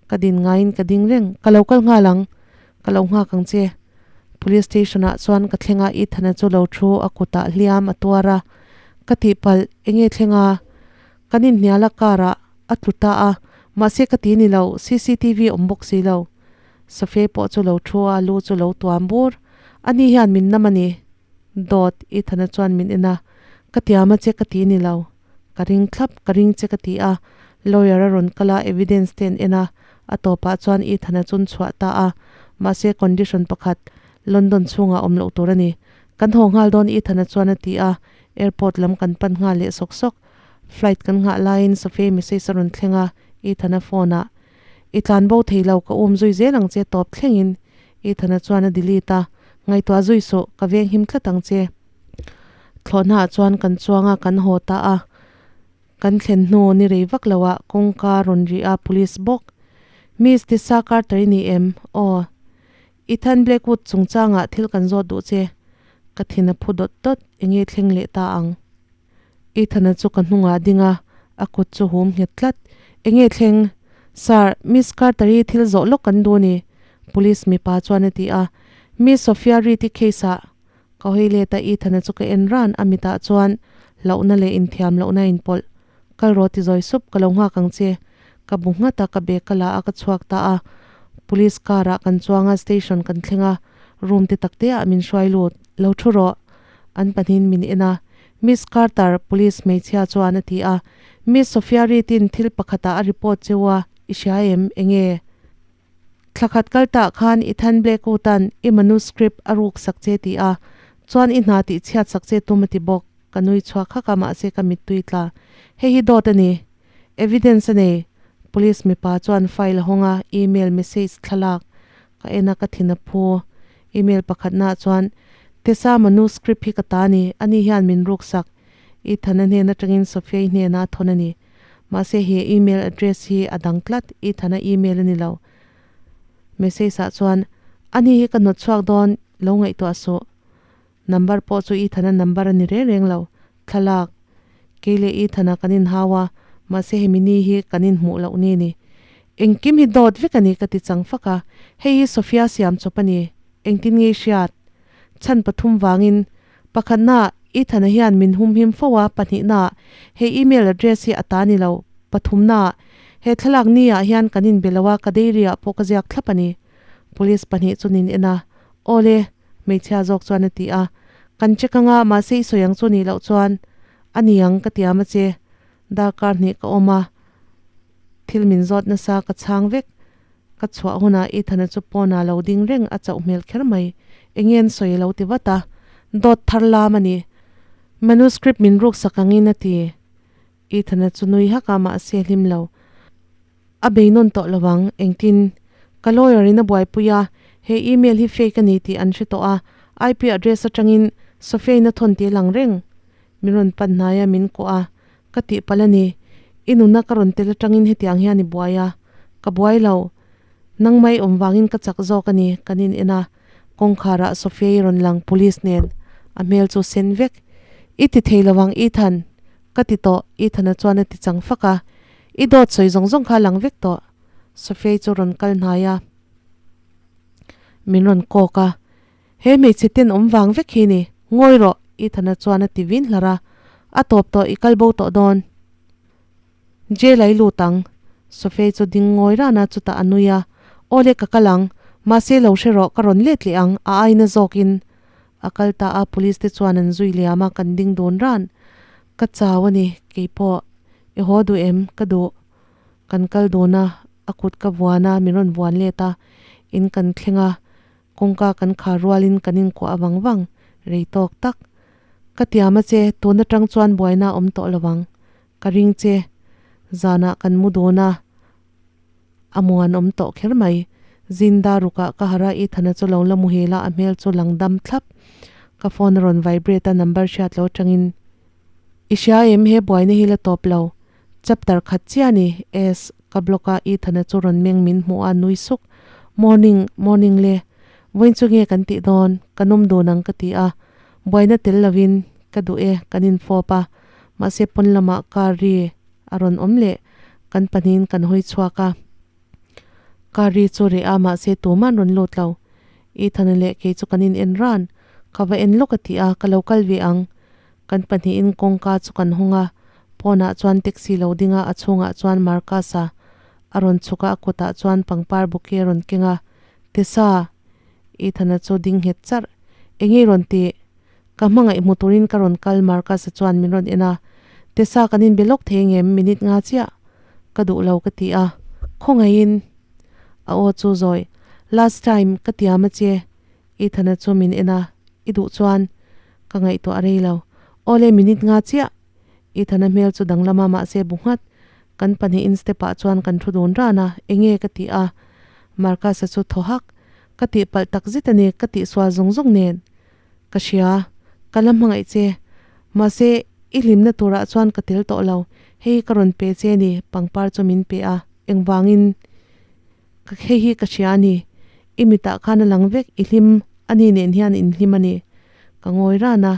Speaker 1: Ka din ngaiin ka ding reng. Ka lo kal nghal ang. Ka lo nghak ang che. Police station ah chuan ka thleng a, Ethana chu lo thu a kutah hliam a tuar a. Ka tihpalh, eng nge thleng a? Kan inhnial a car ah a tlu ta a, mahse ka ti ni lo, cctv awm bawk si lo. Sophie pawh chu lo thu a, lu chu lo tuam bur. Ani hian min nam a ni. Dawt, Ethana chuan min en a, Ka tiam a che ka ti ni lo. Ka ring thlap, ka ring che ka ti a. Lawyer a rawn kal a, evidence te an en a, a tawpah chuan Ethana chun chhuah ta a. Mahse condition pakhat, London chhungah awm loh tur a ni. Kan haw nghal dawn Ethana chuan a ti a, airport lam kan pan nghal leh sawk sawk. Flight kan nghah laiin Sophie message a rawn thleng a, Ethana phone ah, I tlan bo thei lo, ka um zui zel ang che tawp thlengin Ethana chuan a delete a, Ngaihtuah zui suh, ka veng him tlat ang che. Thlawhna ah chuan kan chuang a, kan haw ta a. Kan thlen hnu ni rei vak lo ah kawngka rawn ri a, police bawk. Miss Tessa Carter i ni em? Aw. Ethan Blackwood chungchangah thil kan zawt duh che. Ka thin a phu dawt dawt, enge thleng leh ta ang? Ethana chu ka hnungah ding a, a kut chu hum nghet tlat. Enge thleng? Sir, Miss Carter-i thil zawh lawk kan duh ni, Police mipa chuan a ti a. Miss Sophia Reed-i case-ah ka hawi let a, Ethana chu ka en ran, a mitah chuan hlauhna leh inthiam lohna a inpawlh. Kal rawh ti zawi sup, ka lo nghak ang che. Ka bu nghat a, ka bag ka la a, ka chhuak ta a. Police car-ah kan chuang a, station kan thleng a, room te tak te ah min hruai lut. Lo thu rawh. An pahnihin min en a. Miss Carter, police hmeichhia chuan a ti a. Miss Sophia Reed-in thil pakhatah a report cheu a, i hria em? Enge? Thla khat kal tah khan Ethan Blackwood-a'n i manuscript a ruk sak che ti a, chuan i hna tih chhiat sak che tum a ti bawk. Ka nui chhuak hak a, mahse ka mittui tla. Hei hi dawt a ni. Evidence a nei. Police mipa chuan file a hawng a, email message thlalak ka en a, ka thin a phu. Email pakhatnaah chuan, Tessa manuscript hi ka ta a ni, ani hian min ruksak. Ethan-a hnen atangin Sophia-i hnenah a thawn a ni. Mahse he email address hi a dang tlat, Ethan-a email a ni lo. Message-ah chuan, Ani hi ka hnawt chhuak dawn, lo ngaihtuah suh. Number pawh chu Ethan-a number a ni reng reng lo. Thlalak, Kei leh Ethan-a kan inhau a, mahse hemi ni hi kan inhmuh loh ni ni. Engkim hi dawt vek a ni ka ti chang fak a, hei hi Sophia siam chawp a ni. Engtin nge i hriat? Chhan pathum vangin, pakhatna, Ethan-a hian min humhim fo a, pahnihna, he email address hi a ta ni lo, pathumna, he thlalak ni ah hian kan inbe lo a, ka diary ah pawh ka ziak thlap a ni. Police pahnih chu nin en a, Awle, hmeichhia zawk chuan a ti a, Kan check anga, mahse i sawi ang chu nih loh chuan a ni ang ka tiam a che. Darkar hnih ka awm a, thil min zawt nasa ka chhang vek. Ka chhuah hunah Ethana chu pawnah lo ding reng a chauh hmel kher mai. Enge an sawi a lo ti vat a, dawt thar lam a ni. Manuscript min ruksak angin a ti. Ethana chu nui hak a, mahse hlim lo. A bei nawn tawh lo ang, engtin? Ka lawyer in a buaipui a, He email hi fake a ni tih an hre tawh a, IP address atangin Sophia-in a thawn tih a lang reng. Min rawn pan hnai a, min kuah a, ka tihpalh a ni. I nuna ka rawn tel atangin hetiang hian i buai a, ka buai lo. Nangmah i awm vangin ka chak zawk a ni, kan in en a. Kawngkharah Sophia-i rawn lang police nen a hmel chu sen vek. I ti thei lo ang Ethan, ka ti tawh, Ethan-a chuan a ti chang fak a. I dawt sawi zawng zawng kha a lang vek tawh. Sophia-i chu rawn kal hnai a, min rawn kawk a. He hmeichhe ten awm vang vek hi ni, ngawi rawh, Ethan-a chuan a ti vin hlar a. A tawp tawh, i kal bo tawh dawn. Jail a i lut ang. Sophie chu ding ngawi ran a, chutah a nui a. Awle ka kal ang, mahse lo hre rawh, ka rawn let leh ang, a aina zawkin. A kal ta a, police te chuan an zui liam a, kan ding dun ran. Ka chau a ni, keipawh. I haw duh em? Ka duh. Kan kal dun a, a kut ka vuan a, min rawn vuan let a. In kan thleng a, Kawngka kan khar rualin kan inkuah vang vang, rei tawk tak. Ka tiam a che, tun atang chuan buaina a awm tawh lo ang. Ka ring che. Zanah kan mu dun a, a muan awm tawh kher mai. Zinda rukah ka harh a, Ethana chu lo la muhil a, a hmel chu lang dam thlap. Ka phone a rawn vibrate a, number hriat lo atangin, I hria em, he buaina hi la tawp lo. Chapter khat chiah a ni, S, ka block a Ethana chu rawn meng min hmuh a nui suk, Morning, morning le, vawiin chu nge kan tih dawn, ka nawm dun ang ka ti a, buaina tel lovin ka duh e kan infawp a, mahse pawn lamah car ri a rawn awm leh kan pahnihin kan hawi chhuak a, car ri chu reh a mahse tuman rawn lut lo, Ethana leh kei chu kan in en ran, ka va en lawk a ti a, ka lo kal ve ang. Kan pahnihin kawngka chu kan hawng a, pawnah chuan taxi lo ding a, a chhungah chuan Marcus-a a rawn chhuk a, a kutah chuan pangpar bouquet a rawn keng a, Tessa! Ethan-a chu ding nghet charh, Eng nge i rawn tih? Ka hmangaih hmu turin ka rawn kal Marcus-a chuan min rawn en a, Tessa kan inbe lawk thei engem minute nga chiah ka duh lo ka ti a, Khawngaihin! A aw chu zawi, Last time ka tiam a che, Ethana chu min en a, I duh chuan ka ngaihtuah a rei lo. Awle minute nga chiah. Ethana hmel chu danglam a mahse bu nghat. Kan pahnihin step ah chuan kan thu dun ran a, Enge ka ti a. Marcus-a chu thaw hak. Ka tihpalh tak zet a ni, ka tihsual zawng zawng nen. Ka hria, ka la hmangaih che. Mahse i hlimna turah chuan ka tel tawh lo. Hei ka rawn pe che ni, pangpar chu min pe a. Engvangin? Ka hei hi ka hria a ni. I mitah khan a lang vek, i hlim a ni nen hian in hlim a ni. Ka ngawi ran a,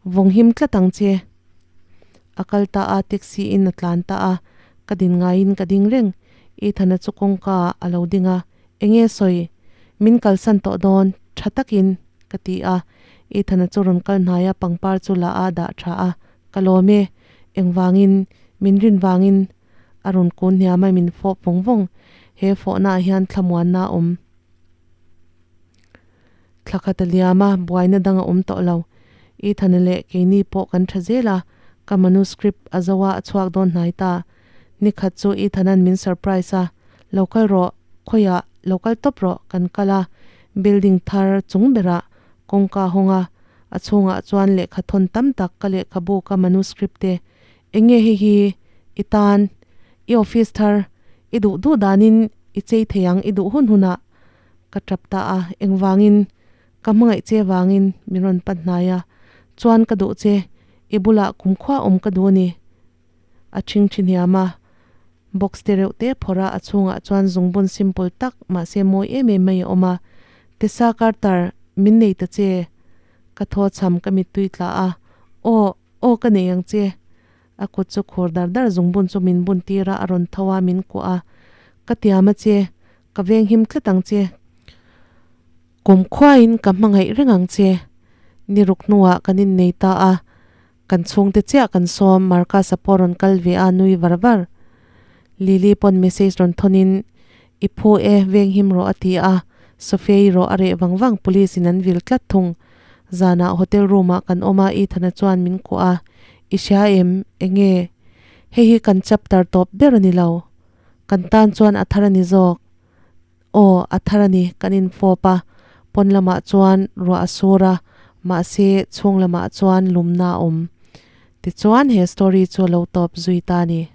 Speaker 1: vawng him tlat ang che. A kal ta a, taxi in a tlan ta a, ka din ngaiin ka ding reng. Ethana chu kawngka ah a lo ding a, Enge sawi? Min kalsan tawh dawn, tha takin, ka ti a. Ethana chu rawn kal hnai a, pangpar chu la a dah tha a, Ka lawm e, engvangin, min rin vangin, A rawn kun hniam a, min fawp vawng vawng. He fawhna ah hian thlamuanna a awm. Thla khat a liam a, buaina dang a awm tawh lo. Ethana leh keini pawh kan tha zel a, ka manuscript a zo a, a chhuak dawn hnai ta. Nikhat chu Ethana'n min surprise a, Lo kal rawh, khawiah lo kal tawp rawh, kan kal a. Building thar chung berah kawngka a hawng a, a chhungah chuan lehkha thawn tam tak ka lehkhabu ka manuscript te Eng nge hei hi i tan, i office thar, i duh duh danin i chei thei ang i duh hun hunah ka tap ta a, engvangin ka hmangaih che vangin min rawn pan hnai a, chuan ka duh che, i bulah kumkhua awm ka duh a ni. A ṭhing ṭhi hniam a, box te reuh te phawrh a, a chhungah chuan zungbun simple tak mahse mawi em em mai a awm a, Tessa Carter, min nei ta che, ka thaw chham ka mittui tla a, aw. Aw ka nei ang che. A kut chu khur dar dar zungbun chu min bun tir a, a rawn tho a, min kuah a. Ka tiam a che, ka veng him tlat ang che. Kum khuain ka hmangaih reng ang che. Ni ruk hnuah kan innei ta a, kan chhungte chiah kan sawm, Marcus-a pawh rawn kal ve a, nui var var. Lily pawn message rawn thawnin, I phu e, veng him rawh a ti a, Sophia-i rawh a reh vang vang, police in an vil tlat thung. Zanah hotel room ah kan awm a, Ethana chuan min kuah a, I hria em? Enge? Hei hi kan chapter tawp ber a ni lo. Kan tan chuan a thar a ni zawk. Aw, a thar a ni, kan infawp a, pawn lamah chuan ruah a sur a, mahse chhung lamah chuan lumna a awm. Tichuan he story chu a lo tawp zui ta a ni.